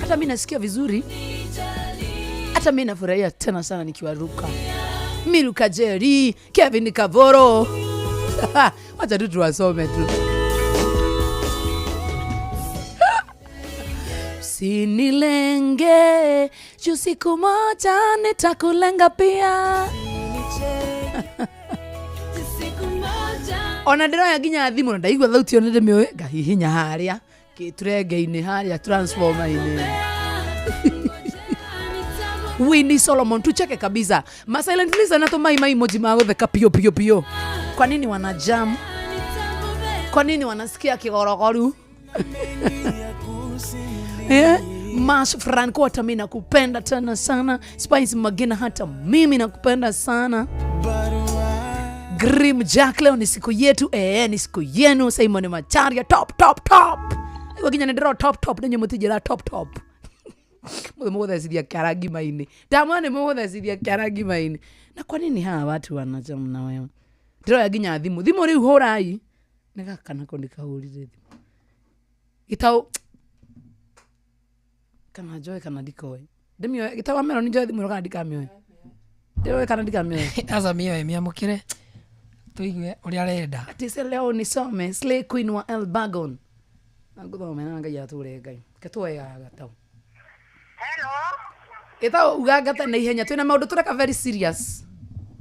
Hata mimi nasikia vizuri. Hata mimi nafurahia tena sana nikiwaruka. Miruka Jerry, Kevin Kavoro. Wacha tu tuwasome tu. Usinilenge, juu siku moja nitakulenga pia. Ona ndĩroya nginya thimũ na ndaigua thauti ĩyo nĩndĩmĩũĩ, ngahihinya harĩa kĩturenge-inĩ harĩa transformer-inĩ. Winnie Solomon, tucheke kabisa. Ma silent listener to mai mai emoji ma gũtheka pio pio pio. Kwa nini wana jam? Kwa nini wanasikia kigorogoru? Mas Franco, hata mimi nakupenda tena sana. Spice Magina, hata mimi nakupenda sana. Grim Jack, leo ni siku yetu. Ni siku yenu. Simon Macharia, top top top. Wakinya ndero top top nenye mutijira top top. Mũgũthecithia kĩara ngima-inĩ. Ndamwona nĩ mũgũthecithia kĩara ngima-inĩ. Na kwa nini hawa watu wanajam na wewe? Ndĩroya nginya thimũ. Thimũ rĩu hũrai. Nĩ gaka nako ndĩkahũrire thimũ. Gĩtaũ kana njoe kana ndikoe. Ndĩmĩoe gĩtaũ amero nĩ njoe thimũ ĩno kana ndikamĩoe. Ndĩoe kana ndikamĩoe. Aca mĩoe mĩamũkĩre tũigue ũrĩa arenda. Ati se leo nisome Slay Queen wa El Bagon. Na ngũthome na Ngai atũre Ngai. Ke tuoyaga gataũ. Ĩtao ugangata na ihenya twĩna maũndũ tũreka very serious.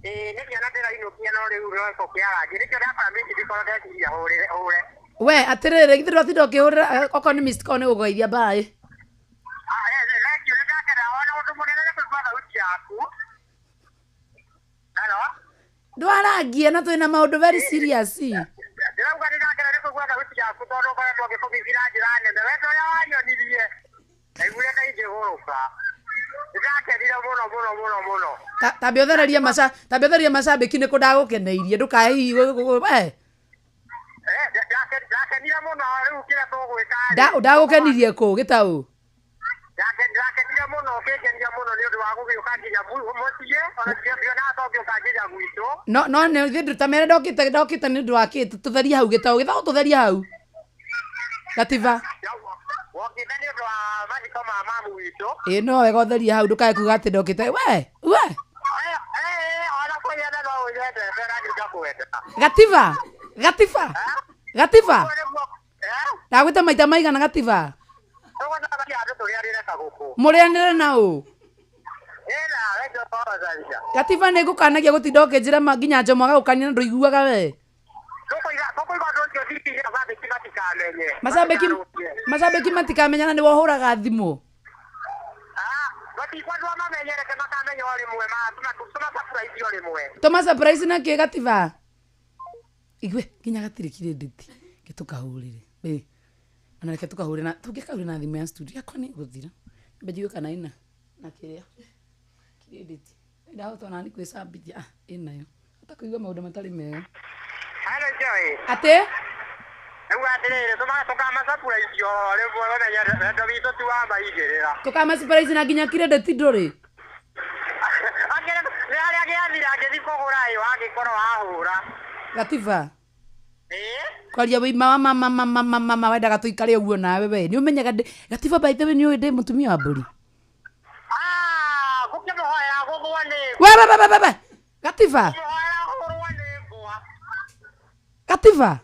Ĩĩ nĩ ciana ndĩrainũkia no rĩu no kũkĩarangi nĩkĩo ndakora mĩci ndikorwo ndeciria hũrĩre hũre. We atĩrĩrĩ githĩ ndwatinda ũkĩhũrĩra okorwo nĩ missed call nĩ gũkũgeithia bye. Thank you, nĩndakena ona ũndũ mũnene nĩ kũigua thauti yaku. Hello? Ndwarangie na twĩna maũndũ very serious. Ndĩrauga nĩndakena nĩ kũigua thauti yaku tondũ ngoretwo ngĩkũmithira njĩra nene. We ta ũrĩa wanyonirie. Ndaiguire ta ingĩgũrũka. Nĩndakenire mũno mũno mũno mũno. Tambe ũthererie maca tambe ũthererie macambĩki nĩ kũ ndagũkeneirie ndũkae hihi we. Eh, ndakenire mũno rĩu kĩrĩa tũgwĩka rĩ. Ndagũkenirie kũ gĩtaũ? Ndakenire mũno ũkĩngenia mũno nĩ ũndũ wa gũgĩũka nginya mũciĩ ona ndionaga ta ũngĩũka nginya gwitũ. No no nĩ thĩ ta mere ndokĩte ndokĩte nĩ ũndũ wa kĩ tũtherie hau gĩtaũ gĩtaũ tũtherie hau. Gatiba. Wokĩte nĩ ũndũ wa mathiko ma mamu witũ. Ĩ no wega ũtherie hau ndũkae kuga atĩ ndokĩte we we. Ona kũnyenda no ũnyendete na niĩ ngakwenda. Gatiba. Gatiba. Gatiba. Ndagwĩta maita maigana Gatiba. Tũgũthambagia andũ tũrĩanĩre kagũkũ. Mũrĩanĩre na ũ? Ĩna reke ũtorocaria. Gatiba nĩ ngũkanagia gũtinda ũkĩnjĩra nginya Njomo agagũkania na ndũiguaga we. Tũkũiga tũkũiga ũndũ ũcio thiri macambĩki matikamenye. Macambĩki macambĩki matikamenya na nĩwe ũhũraga thimũ. Matikwendwo mamenye reke makamenya o rĩmwe tũma surprise o rĩmwe. Tũma surprise na kĩ Gatiba? Igue nginya gatirĩ kirĩndĩti. Reke tũkahũrĩre. Ĩ. Ona reke tũkahũre na tũngĩkahũrĩra na thimũ ya studio yakwa nĩ ĩgũthira. Nyambe njigue kana ĩna na kĩrĩa kirĩndĩti. Ndahota ona niĩ kwĩcambithia. Ah, ĩnayo. Hota kũigua maũndũ matarĩ mega. Hello Joy. Atĩ? Rĩu atĩrĩrĩ tũkama surprise o rĩmwe ũmenye wendo witũ ti wa maigĩrĩra. Tũkama surprise na nginya kirĩndĩti ndũrĩ. Akĩrĩ nĩ harĩa gĩathira ngĩthiĩ kũgũra ĩ wagĩkorwo wahũra. Gatiba. Kwaria wĩima wa mama mama mama mama wendaga tũikare ũguo nawe we. Nĩ ũmenyaga ndĩ Gatiba by the way nĩ ũĩ ndĩ mũtumia wa mbũri. Gũkĩmũhoera gũthwo nĩ We we we we we. Gatiba. Gatiba.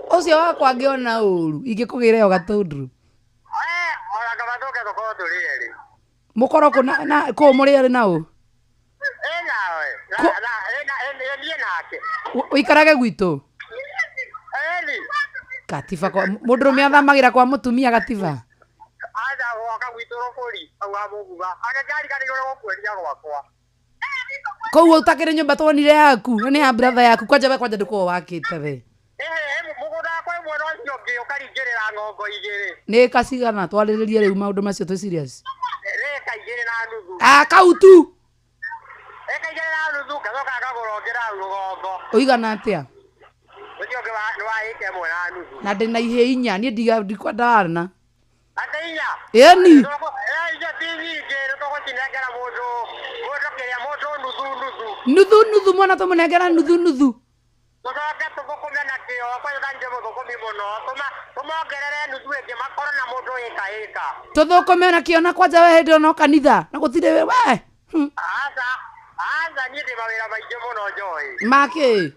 Ũcio wakwa angĩona ũru ingĩkũgĩra yo gatũndũ. Ona kaba tũke tũkorwo tũrĩ erĩ. Mũkorwo kũ na kũ mũrĩ erĩ na ũ? Ĩ nawe. Niĩ nake. Ũikarage gwitũ. Ĩni. Gatiba kwa mũndũrũme athamagĩra kwa mũtumia Gatiba. Aca gwoka gwitũ rũbũri hau ha Mũguga. Ona ndariganĩirwo nĩ gũkuonia gwakwa. Koguo ũtakĩrĩ nyũmba tuonire yaku na nĩ ya brother yaku kwanja we kwanja ndũkoragwo wakĩte we. Mũgũnda wakwa wĩ mwena ũcio ũngĩ ũkaringĩrĩra ng'ongo igĩrĩ. Nĩ ĩka cigana twarĩrĩrie rĩu maũndũ macio twĩ serious. Ĩka igĩrĩ na nuthu. Ah kau tu. Ĩka igĩrĩ na nuthu ngacoka ngagũra ũngĩ na hau rũgongo. Ũigana atĩa? Ũcio ũngĩ nĩ wa ĩka ĩmwe na nuthu. Na ndĩna ihĩĩ inya niĩ ndikwenda ana. Atĩ inya? Ĩni. Icio ti nyingĩ nĩ tũgũcinengera mũndũ mũndũ kĩrĩa mũndũ nuthu nuthu. Nuthu nuthu mwana tũmũnengera nuthu nuthu. Tũcoke tũthũkũme na kĩo kwanja ta ndĩ mũthũkũmi mũno tũmongerere nuthu ĩngĩ makorwo na mũndũ ĩka ĩka. Tũthũkũme na kĩo na kwanja we hĩndĩ ĩyo no kanitha na gũtirĩ we. Aca aca niĩ ndĩ mawĩra maingĩ mũno Joy. Makĩ?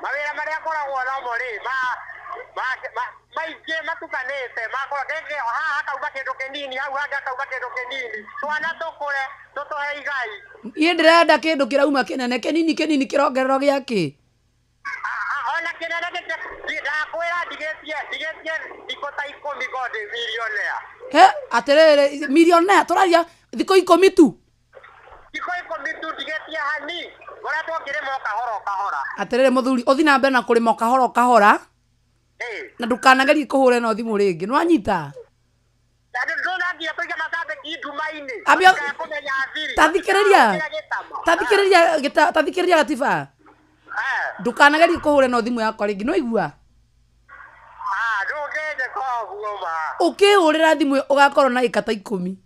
Mawĩra marĩa ngoragwo namo rĩ maingĩ matukanĩte makorwo rĩngĩ haha hakauma kĩndũ kĩnini hau hangĩ hakauma kĩndũ kĩnini twana tũkũre tũtũhe igai. Niĩ ndĩrenda kĩndũ kĩrauma kĩnene kĩnini kĩnini kĩrongererwo gĩakĩ? Ona kĩnene ndakwĩra ndigĩtie ndigĩtie thikũ ta ikũmi ngorwo ndĩ millionaire. He atĩrĩrĩ millionaire tũraria thikũ ikũmi tu. Thikũ ikũmi tu ndigĩtie hani ngoretwo ngĩrĩma o kahora o kahora. Atĩrĩrĩ mũthuri ũthiĩ na mbere na kũrĩma o kahora o kahora. Na ndũkanagerie kũhũra ĩno thimũ rĩngĩ nĩwanyita? Ndũnanginya tũige macambĩki nduma-inĩ. Ambia Kũmenya thiri. tathikĩrĩria tathikĩrĩria tathikĩrĩria Gatiba. Ndũkanagerie kũhũra ĩno thimũ yakwa rĩngĩ nĩwaigua? Ndũngĩnjĩka ũguo ma. Ũkĩhũrĩra thimũ ĩyo ũgakorwo na ĩka ta ikũmi.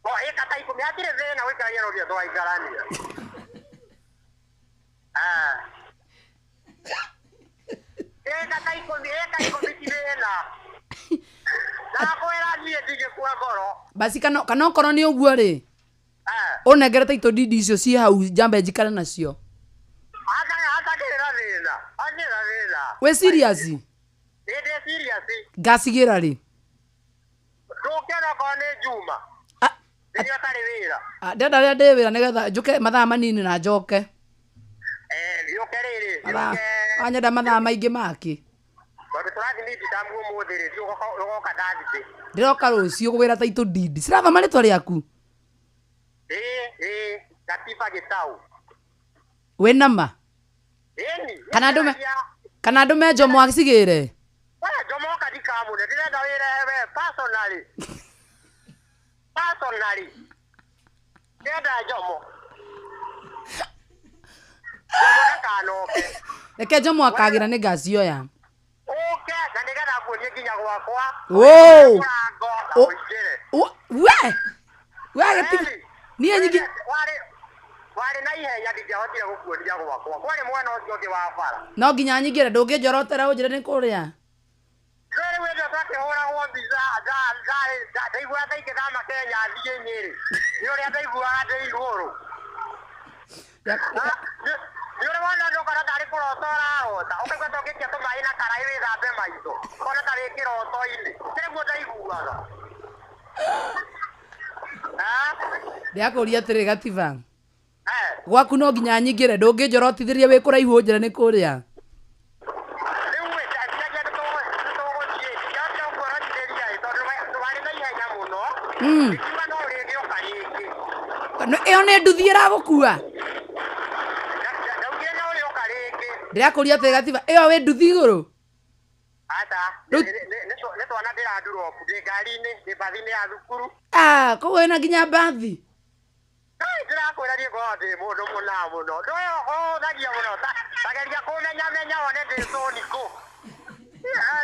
O ĩka ta ikũmi hatirĩ thĩna ũikaranie na ũrĩa twaikarania. Ĩka ta ikũmi ĩka ikũmi ti thĩna. Ndakwĩra niĩ ndingĩkua ngoro. Basi kana kana okorwo nĩ ũguo rĩ ũnengere taitũ ndindi icio ciĩ hau njambe njikare nacio. Hatakĩrĩ na thĩna. Hatirĩ na thĩna. Wĩ serious? Ĩ ndĩ serious. Ngacigĩra rĩ? Ndũke onakorwo nĩ Juma. Rĩrĩa ũtarĩ wĩra. Ndĩrenda rĩrĩa ndĩ wĩra nĩgetha njũke mathaa manini na njoke. Rĩũke rĩrĩ. Wanyenda mathaa maingĩ makĩ? Tondũ tũrathiĩ mid-term ũmũthĩ rĩ, ũgoka Thursday. Ndĩroka rũciũ kũgĩra taitũ ndindi. Cirathoma rĩtwa rĩaku? Ĩĩ Gatiba Gĩtaũ. Wĩna ma? Ĩni. Kana ndũme kana ndũme Njomo acigĩre? We Njomo oka ndikagĩra. kambuni ndĩrenda wĩrehe we personally. Personally. Ndĩrenda Njomo. Njomo ndakanoke. Reke Njomo akagĩra nĩ ngacioya. Ũke na nĩgetha nguonie nginya gwakwa. Wũũ. Mũrango na ũingĩre. We. We gĩtiba. Niĩ nyingĩ. Warĩ na ihenya ndingĩahotire gũkuonia gwakwa. Kwarĩ mwena ũcio ũngĩ wa bara. No nginya nyingĩre ndũngĩnjorotera ũnjĩre nĩ kũrĩa. Rĩu hĩndĩ ĩyo twakĩhũragwo mbica ndaiguaga ta ingĩthama Kenya thiĩ Nyĩrĩ. Nĩ ũrĩa ndaiguaga ndĩ igũrũ. Nĩ ũrĩ wona andũ ũkona tarĩ kũrota ũrarota. Ũkaigua ta ũngĩikia tũmaĩ na karaĩ wĩthambe maitho. Ũkona ta wĩ kĩroto-inĩ. Nĩguo ndaiguaga. Ndĩrakũria atĩrĩ Gatiba. Gwaku no nginya nyingĩre ndũngĩnjorotithĩria wĩ kũraihu ũnjĩre nĩ kũrĩa. Ĩyo nĩ nduthi ĩragũkua. Ndĩrakũria atĩrĩ Gatiba, ĩyo wĩ nduthi igũrũ? Aca, nĩ twana ndĩrandurobu ndĩ ngari-inĩ, ndĩ bathi-inĩ ya thukuru. Ah, koguo wĩna nginya mbathi? Ndĩrakwĩra niĩ ngoragwo ndĩ mũndũ mũna mũno. Ndũĩ ũhũthagia mũno. Ta geria kũmenyamenya wone ndĩ zoni kũ.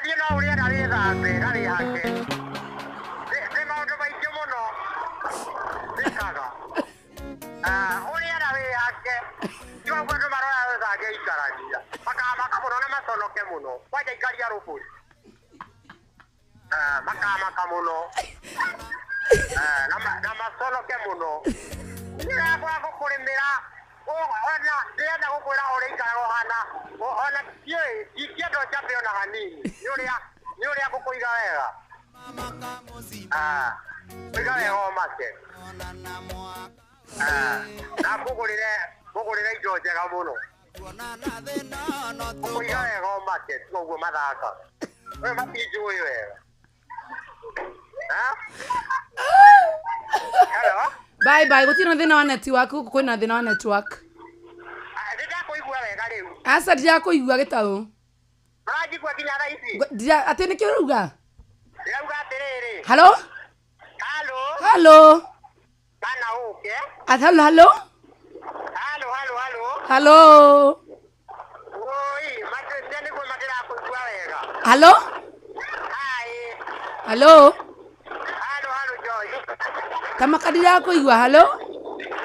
Niĩ no ũrĩe na wĩthambe na wĩhake. Ndĩ maũndũ maingĩ mũno njĩkaga. Ũrĩe na wĩhake. Tiga ũguo andũ marora ũtangĩikarania. Makamaka mũno na maconoke mũno. Kwanja ikaria rũbũri. Makamaka mũno. Na maconoke mũno. Ndĩrakwaga gũkũrĩmĩra. Ona ndĩrenda gũkwĩra ũrĩa ikaraga ũhana. Ona ndiũĩ ndingĩenda ũnjambe ona hanini. Nĩ ũrĩa ngũkũiga wega. Kũiga wega ũmake. Na ngũgũrĩre indo njega mũno. Ngũkũiga wega ũmake tiga ũguo mathaka. We matinjũĩ wega. Hello? Bye bye. Gũtirĩ na thĩna wa network gũkũ kwĩna thĩna wa network. Ndĩrakũigua wega rĩu. Aca ndirakũigua gĩtaũ. Ũranjigua nginya thaa ici? Atĩ nĩkĩ ũrauga? Ndĩrauga atĩrĩrĩ. Hello? Hello? Hello? Kana ũke? Hello, hello? Hello, hello, hello? Hello? Oi, nĩguo ndĩrakũigua wega. Hello? Hi. Hello? Hello, hello, Joy. Tamaka ndĩrakũigua, hello?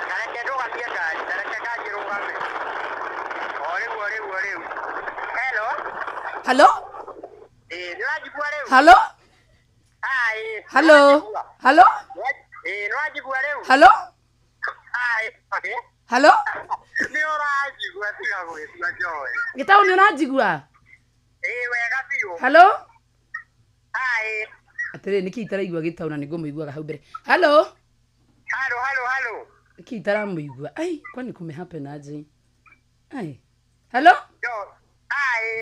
Tareke ndũgamie ngari, tareke ngari ĩrũgame. O rĩu, o rĩu, o rĩu. Hello? Hello? Ĩĩ, nĩũranjigua rĩu? Hello? Hi. Hello? Hello? Ĩĩ, nĩũranjigua rĩu? Hello? Hi. Hello? Nĩũranjigua tiga gwĩtua Joy. Gĩtaũ nĩũranjigua? Ĩĩ, wega biũ. Hello? Hi. Atĩrĩrĩ, nĩkĩ itaraigua gĩtaũ na nĩngũmũiguaga hau mbere. Hello? Hello, hello, hello. Nĩkĩ itaramũigua? Ai, kwani kumehappen aje? Ai. Hello? Yo, hi.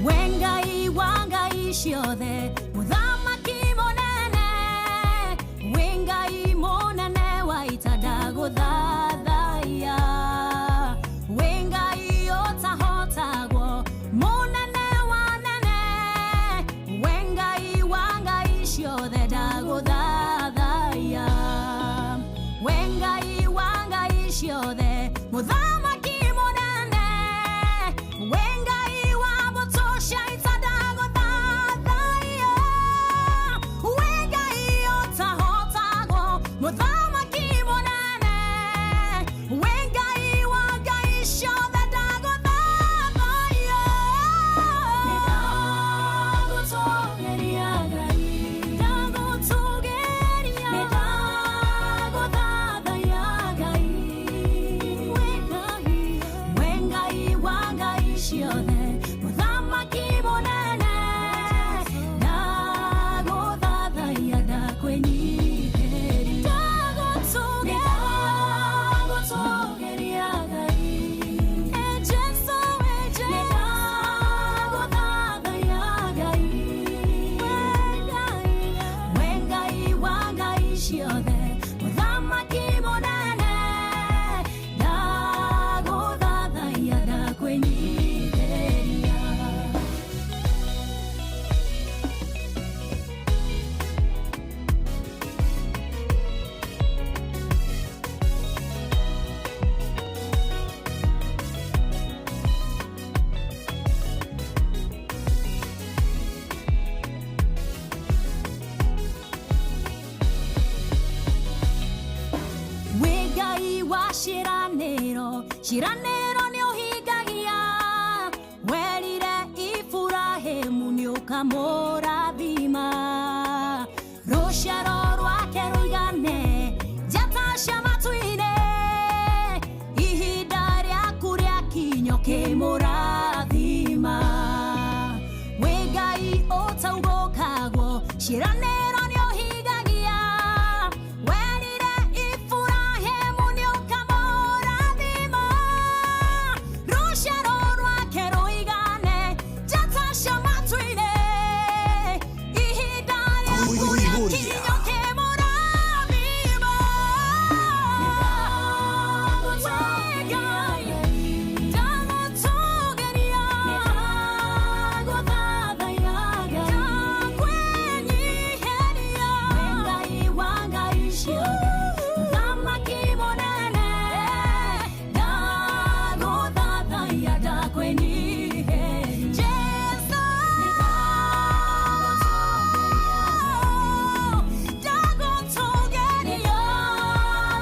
Wengai wangai ciothe muthamaki munene wengai munene wa ita ndagũthathaiya wengai ũtahotagwo munene wa nene wengai wangai ciothe ndagũthathaiya wengai wangai ciothe muthamaki munene wengai wa mbũtũ cia ita ndagũthathaiya. Ciĩranĩro nĩ ũhingagia. Werire Iburahĩmu nĩ ũkamũrathima. Rũciaro rwake rũigane njata cia matu-inĩ. Ihinda rĩaku rĩakinya ũkĩmũrathima. Wĩ Ngai ũtaugũkagwo, ciĩranĩro nĩ ũhingagia. Werire Iburahĩmu nĩ ũkamũrathima. Rũciaro rwake rũigane njata cia matu-inĩ. Ihinda rĩaku rĩakinya ũkĩmũrathima. Wĩ Ngai, ndagũtũũgĩria, ndagũthathaiya, ndakwĩnyiihĩria. Wĩ Ngai wa ngai ciothe, Mũthamaki mũnene, ndagũthathaiya, ndakwĩnyiihĩria. Jesũ, ndagũtũũgĩria,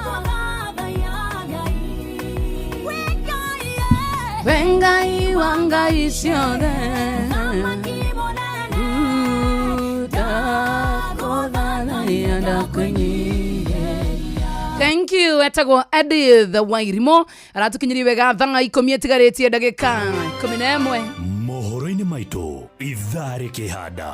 ndagũthathaiya, Ngai. Wĩ Ngai, Wĩ Ngai wa ngai ciothe, ndagũthathaiya, ndakwĩnyiihĩria. Thank you. Etagwo Edith Wairimo aratukinyirie wega thaa 10 ĩtigarĩtie ndagĩka 11. Mohoro-inĩ maitũ ithaa rĩkĩhanda.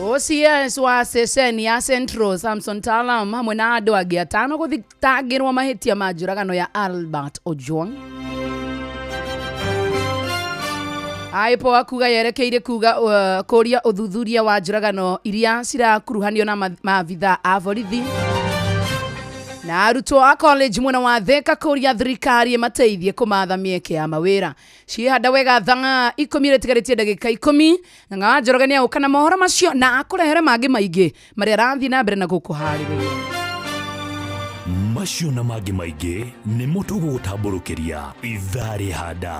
OCS wa ceceni ya Central Samson Talam hamwe na andũ angĩ 5 gũthitangĩrwo mahĩtia ma njũragano ya Albert Ojwang. IPOA kuga yerekeire kuga kũria ũthuthuria wa njũragano iria cirakuruhanio na maabithaa a borithi. Na arutwo a college mwena wa Thika kũria thirikari ĩmateithie kũmatha mĩeke ya mawĩra. Ciĩhanda wega thaa 10 ĩtigarĩtie ndagĩka 10. Ng'ang'a wa Njoroge nĩagũka na mohoro macio na akũrehere mangĩ maingĩ marĩa arathiĩ na mbere na gũkũharĩrĩria. Macio na mangĩ maingĩ nĩmo tũgũgũtambũrũkĩria ithaa rĩhanda.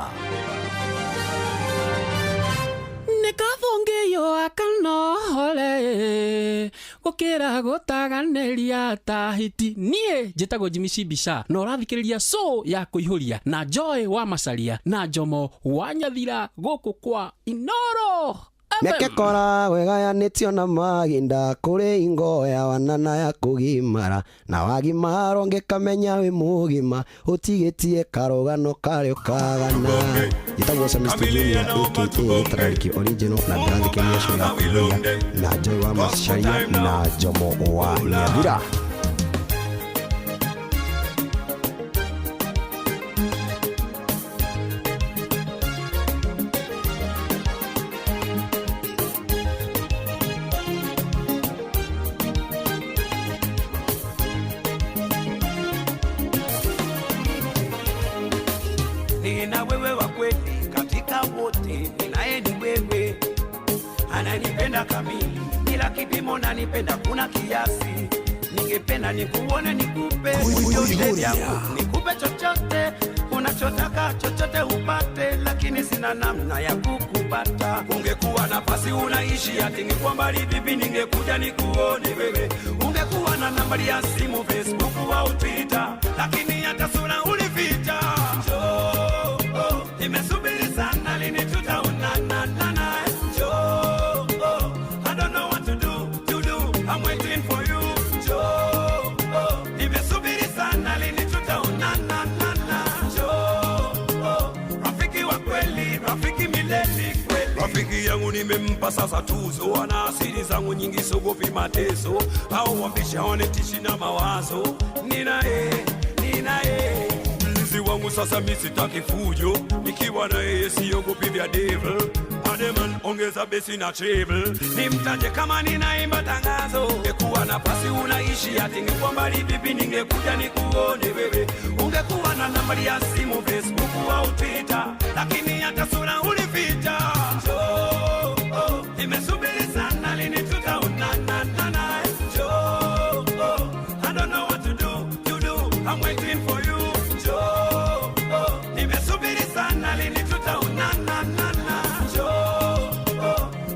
Nĩkathũngĩyo akanohore gũkĩra gũtaganĩria ta hiti. Niĩ njĩtagwo Jimmy Cibica na ũrathikĩrĩria show ya kũihũria na Joy wa Macaria na Njomo wa Nyathira gũkũ kwa Inoro FM. Mĩaka ĩkoragwo ĩgayanĩtio na mahinda kũrĩ ingo ya wana na ya kũgimara na wagimara ũngĩkamenya wĩ mũgima ũtigĩtie karũgano karĩo kagana. Njĩtagwo Samisto Junior aka Trariki Original na ndĩrathikĩrĩria show ya kũihũria na Joy wa Macaria na Njomo wa Nyathira. Nina wewe wa kweli katika wote, ninaye ni wewe, ananipenda kamili bila kipimo, nanipenda kuna kiasi. Ningependa nikuone, nikupe vyote vyangu, nikupe chochote unachotaka, chochote upate, lakini sina namna ya kukupata. Ungekuwa nafasi unaishi ati ningekuwa mbali vipi, ningekuja nikuone wewe. Ungekuwa na nambari ya simu, Facebook au Twitter, lakini hata sura ulificha. Njoo, nimesubiri sana, lini tutaonana? Njoo, I don't know what to do, I'm waiting for you. Njoo, nimesubiri sana, lini tutaonana? Njoo, rafiki wa kweli, rafiki milele kweli. Rafiki yangu nimempa sasa tuzo, ana asili zangu nyingi, sogopi mateso, au wambisha wanitishi na mawazo. Ninaye mlinzi wangu sasa, mimi sitaki fujo, nikiwa na yeye siogopi vya devil. Ademan ongeza besi na treble, nimtaje kama ninaimba tangazo. Ungekuwa nafasi unaishi ati ningekuwa mbali vipi, ningekuja nikuone wewe. Ungekuwa na nambari ya simu, Facebook au Twitter, lakini hata sura ulificha. Njoo, nimesubiri sana, lini tutaonana? Njoo, I don't know what to do, I'm waiting for you. Njoo, nimesubiri sana, lini tutaonana? Njoo,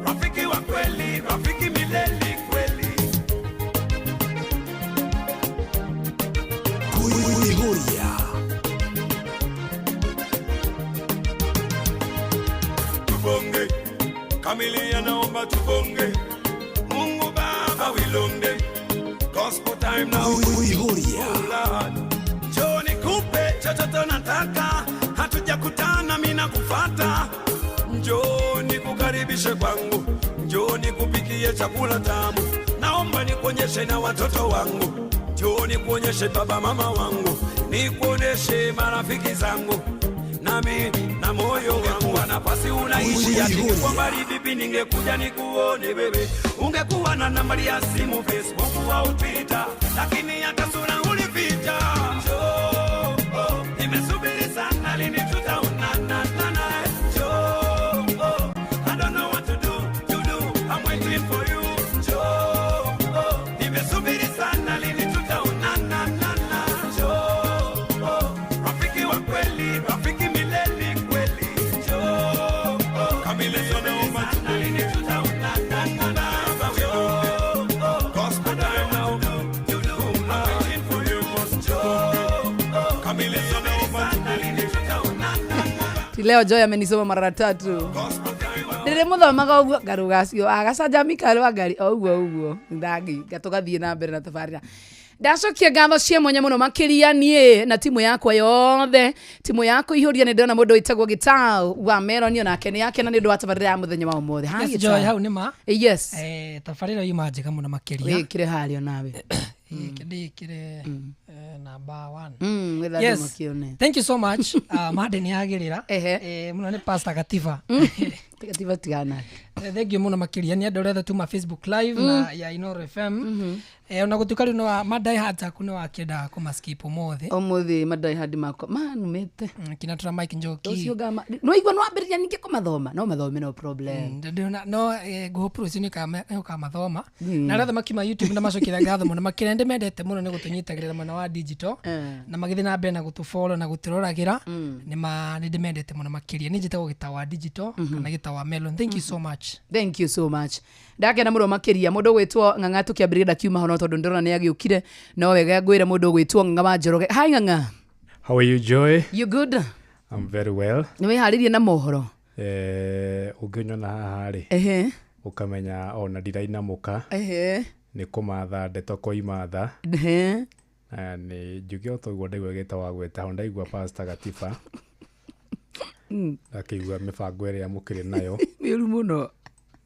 rafiki wa kweli, rafiki milele kweli. tubonge. Kamilia naomba tubonge. Mungu Baba wilonde. Gospel time now. Oh Lord. Njoo nikupe chochote nataka. Hatujakutana mimi nakufuata. Njoo nikukaribishe kwangu. Njoo nikupikie chakula tamu. Naomba nikuonyeshe na watoto wangu. Njoo nikuonyeshe baba mama wangu. Nikuonyeshe marafiki zangu. Nami na moyo wangu nafasi unaishi ati kwa mbali vipi ningekuja nikuone bebe. Ungekuwa na nambari ya simu Facebook au Twitter, lakini hata sura ulificha. Njoo, oh, nimesubiri sana lini tutaonana na. Njoo, oh, I don't know what to do, I'm waiting for you. Njoo, oh, nimesubiri sana lini tutaonana na. Njoo, oh, rafiki wa kweli, rafiki milele kweli. Njoo, oh, kamili naomba sana lini tutaonana na. Njoo, oh, gospel time now. I'm waiting for you. Njoo, oh, kamili naomba sana lini tutaonana. Ti leo Joy amenisoma mara tatu. Ndĩrĩmũthomaga ũguo ngarũgacio agacanjamika rwa ngari o ũguo ũguo ndangi tũgathiĩ na mbere na tabarĩra. Ndacokia ngatho cia mwanya mũno makĩria niĩ na timu yakwa yothe, timu ya kũihũria. Nĩ ndĩrona mũndũ wĩtagwo Gitau wa Melon nake nĩ akena nĩ ũndũ wa tabarĩra ya mũthenya wa ũmũthĩ. Hi, Yes, Gitau. Joy, hau nĩ ma. Yes. Tabarĩra yuma njega mũno makĩria. Wĩkĩre harĩa nawe. Ndĩkĩre namba 1. Wetha andũ Yes. makĩone. Thank you so much. Mande nĩ yagĩrĩra. Mũno nĩ Pastor Gatiba. Gatiba tigana. Thank you mũno makĩria nĩ andũ arĩa othe tuma Facebook Live na ya Inoro FM. Ona gũtuĩka rĩu nĩ madai hard aku nĩ wakĩendaga kũmaskip ũmũthĩ. Ũmũthĩ madai hard makwa manumĩte. Kina tũra Mike Njoki. Ũcio ngama. No igua no wambĩrĩria ningĩ kũmathoma. No mathome no problem. Ndĩrona no ngũhope rũciũ nĩ ũkamathoma. Na arĩa othe makiuma YouTube na macokera ngatho mũno makĩria ndĩmendete mũno nĩ gũtũnyitagĩrĩra mwena wa digital na magĩthiĩ na mbere na gũtũfollow na gũtũroragĩra. Nĩ ndĩmendete mũno makĩria. Nĩ njĩtagwo Gĩtau wa digital kana Gĩtau wa Melon. Thank you so much. Thank you so much. Ndakena mũno makĩria mũndũ ũgwĩtwo Ng'ang'a tũkĩambĩrĩria ndakiuma ho no tondũ ndĩrona nĩ agĩũkire no wega ngwĩre mũndũ ũgwĩtwo Ng'ang'a wa Njoroge. Hi Ng'ang'a. How are you, Joy? You good? I'm very well. Nĩ wĩharĩirie na mohoro? Ũngĩnyona haha rĩ, ũkamenya ona ndirainamũka. Nĩ kũmatha ndeto koimatha. Na nĩ njuge o toguo ndaigua gĩta wa gwĩta ho ndaigua Pastor Gatiba. Akĩigua mĩbango ĩrĩa mũkĩrĩ nayo. Mĩũru mũno.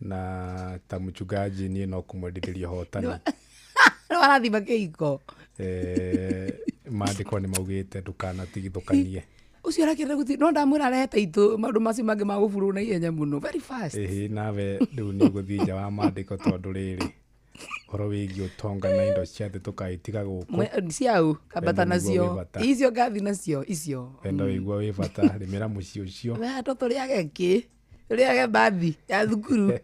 Na ta mchungaji niĩ no kũmwendithĩria ũhotani. No arathima kĩhiko. Maandĩko nĩ maugĩte ndũkanatigithũkanie. Ũcio arakĩenda gũthiĩ no ndamwĩra arehete itũ maũndũ macio mangĩ ma gũburwo na ihenya mũno very fast. Ĩhĩ nawe rĩu nĩ ũgũthiĩ nja wa maandĩko tondũ rĩrĩ ũhoro wĩgiĩ ũtonga na indo cia thĩ tũkaitiga gũkũ. Ciau kambata Wendo nĩguo wĩ nacio. bata. Icio ngathi nacio icio. Wendo wĩguo wĩ bata rĩmĩra mũciĩ ũcio. We to tũrĩage kĩ? Tũrĩage bathi ya thukuru.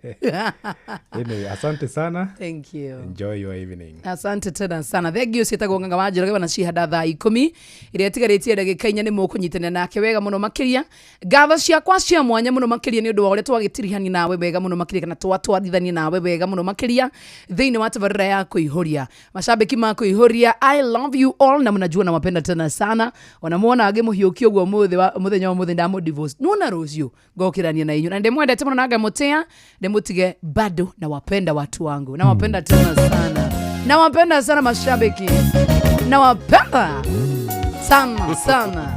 Anyway, asante sana. Thank you. Enjoy your evening. Asante tena sana. Thank you ciĩtagwo Ng'ang'a wa Njoroge wana cihanda thaa 10 ĩrĩa ĩtigarĩtie ndagĩka 4 nĩ mũkũnyitanĩra nake wega mũno makĩria. Ngatho ciakwa cia mwanya mũno makĩria nĩ ũndũ wa ũrĩa twagĩtirihania nawe wega mũno makĩria kana twatwarithania nawe wega mũno makĩria thĩinĩ wa tabarĩra ya kũihũria. Mashabiki ma kũihũria, I love you all na mnajua nawapenda tena sana. Ona muona ngĩmũhiũkia ũguo mũthĩ wa mũthenya wa mũthĩ ndamũ divorce. Nona rũciũ ngokĩrania na inyuĩ na ndĩmwendete mũno na ngamũtĩa ndĩmũtige bado nawapenda watu wangu. Nawapenda tena sana. Nawapenda sana mashabiki. Nawapenda sana sana.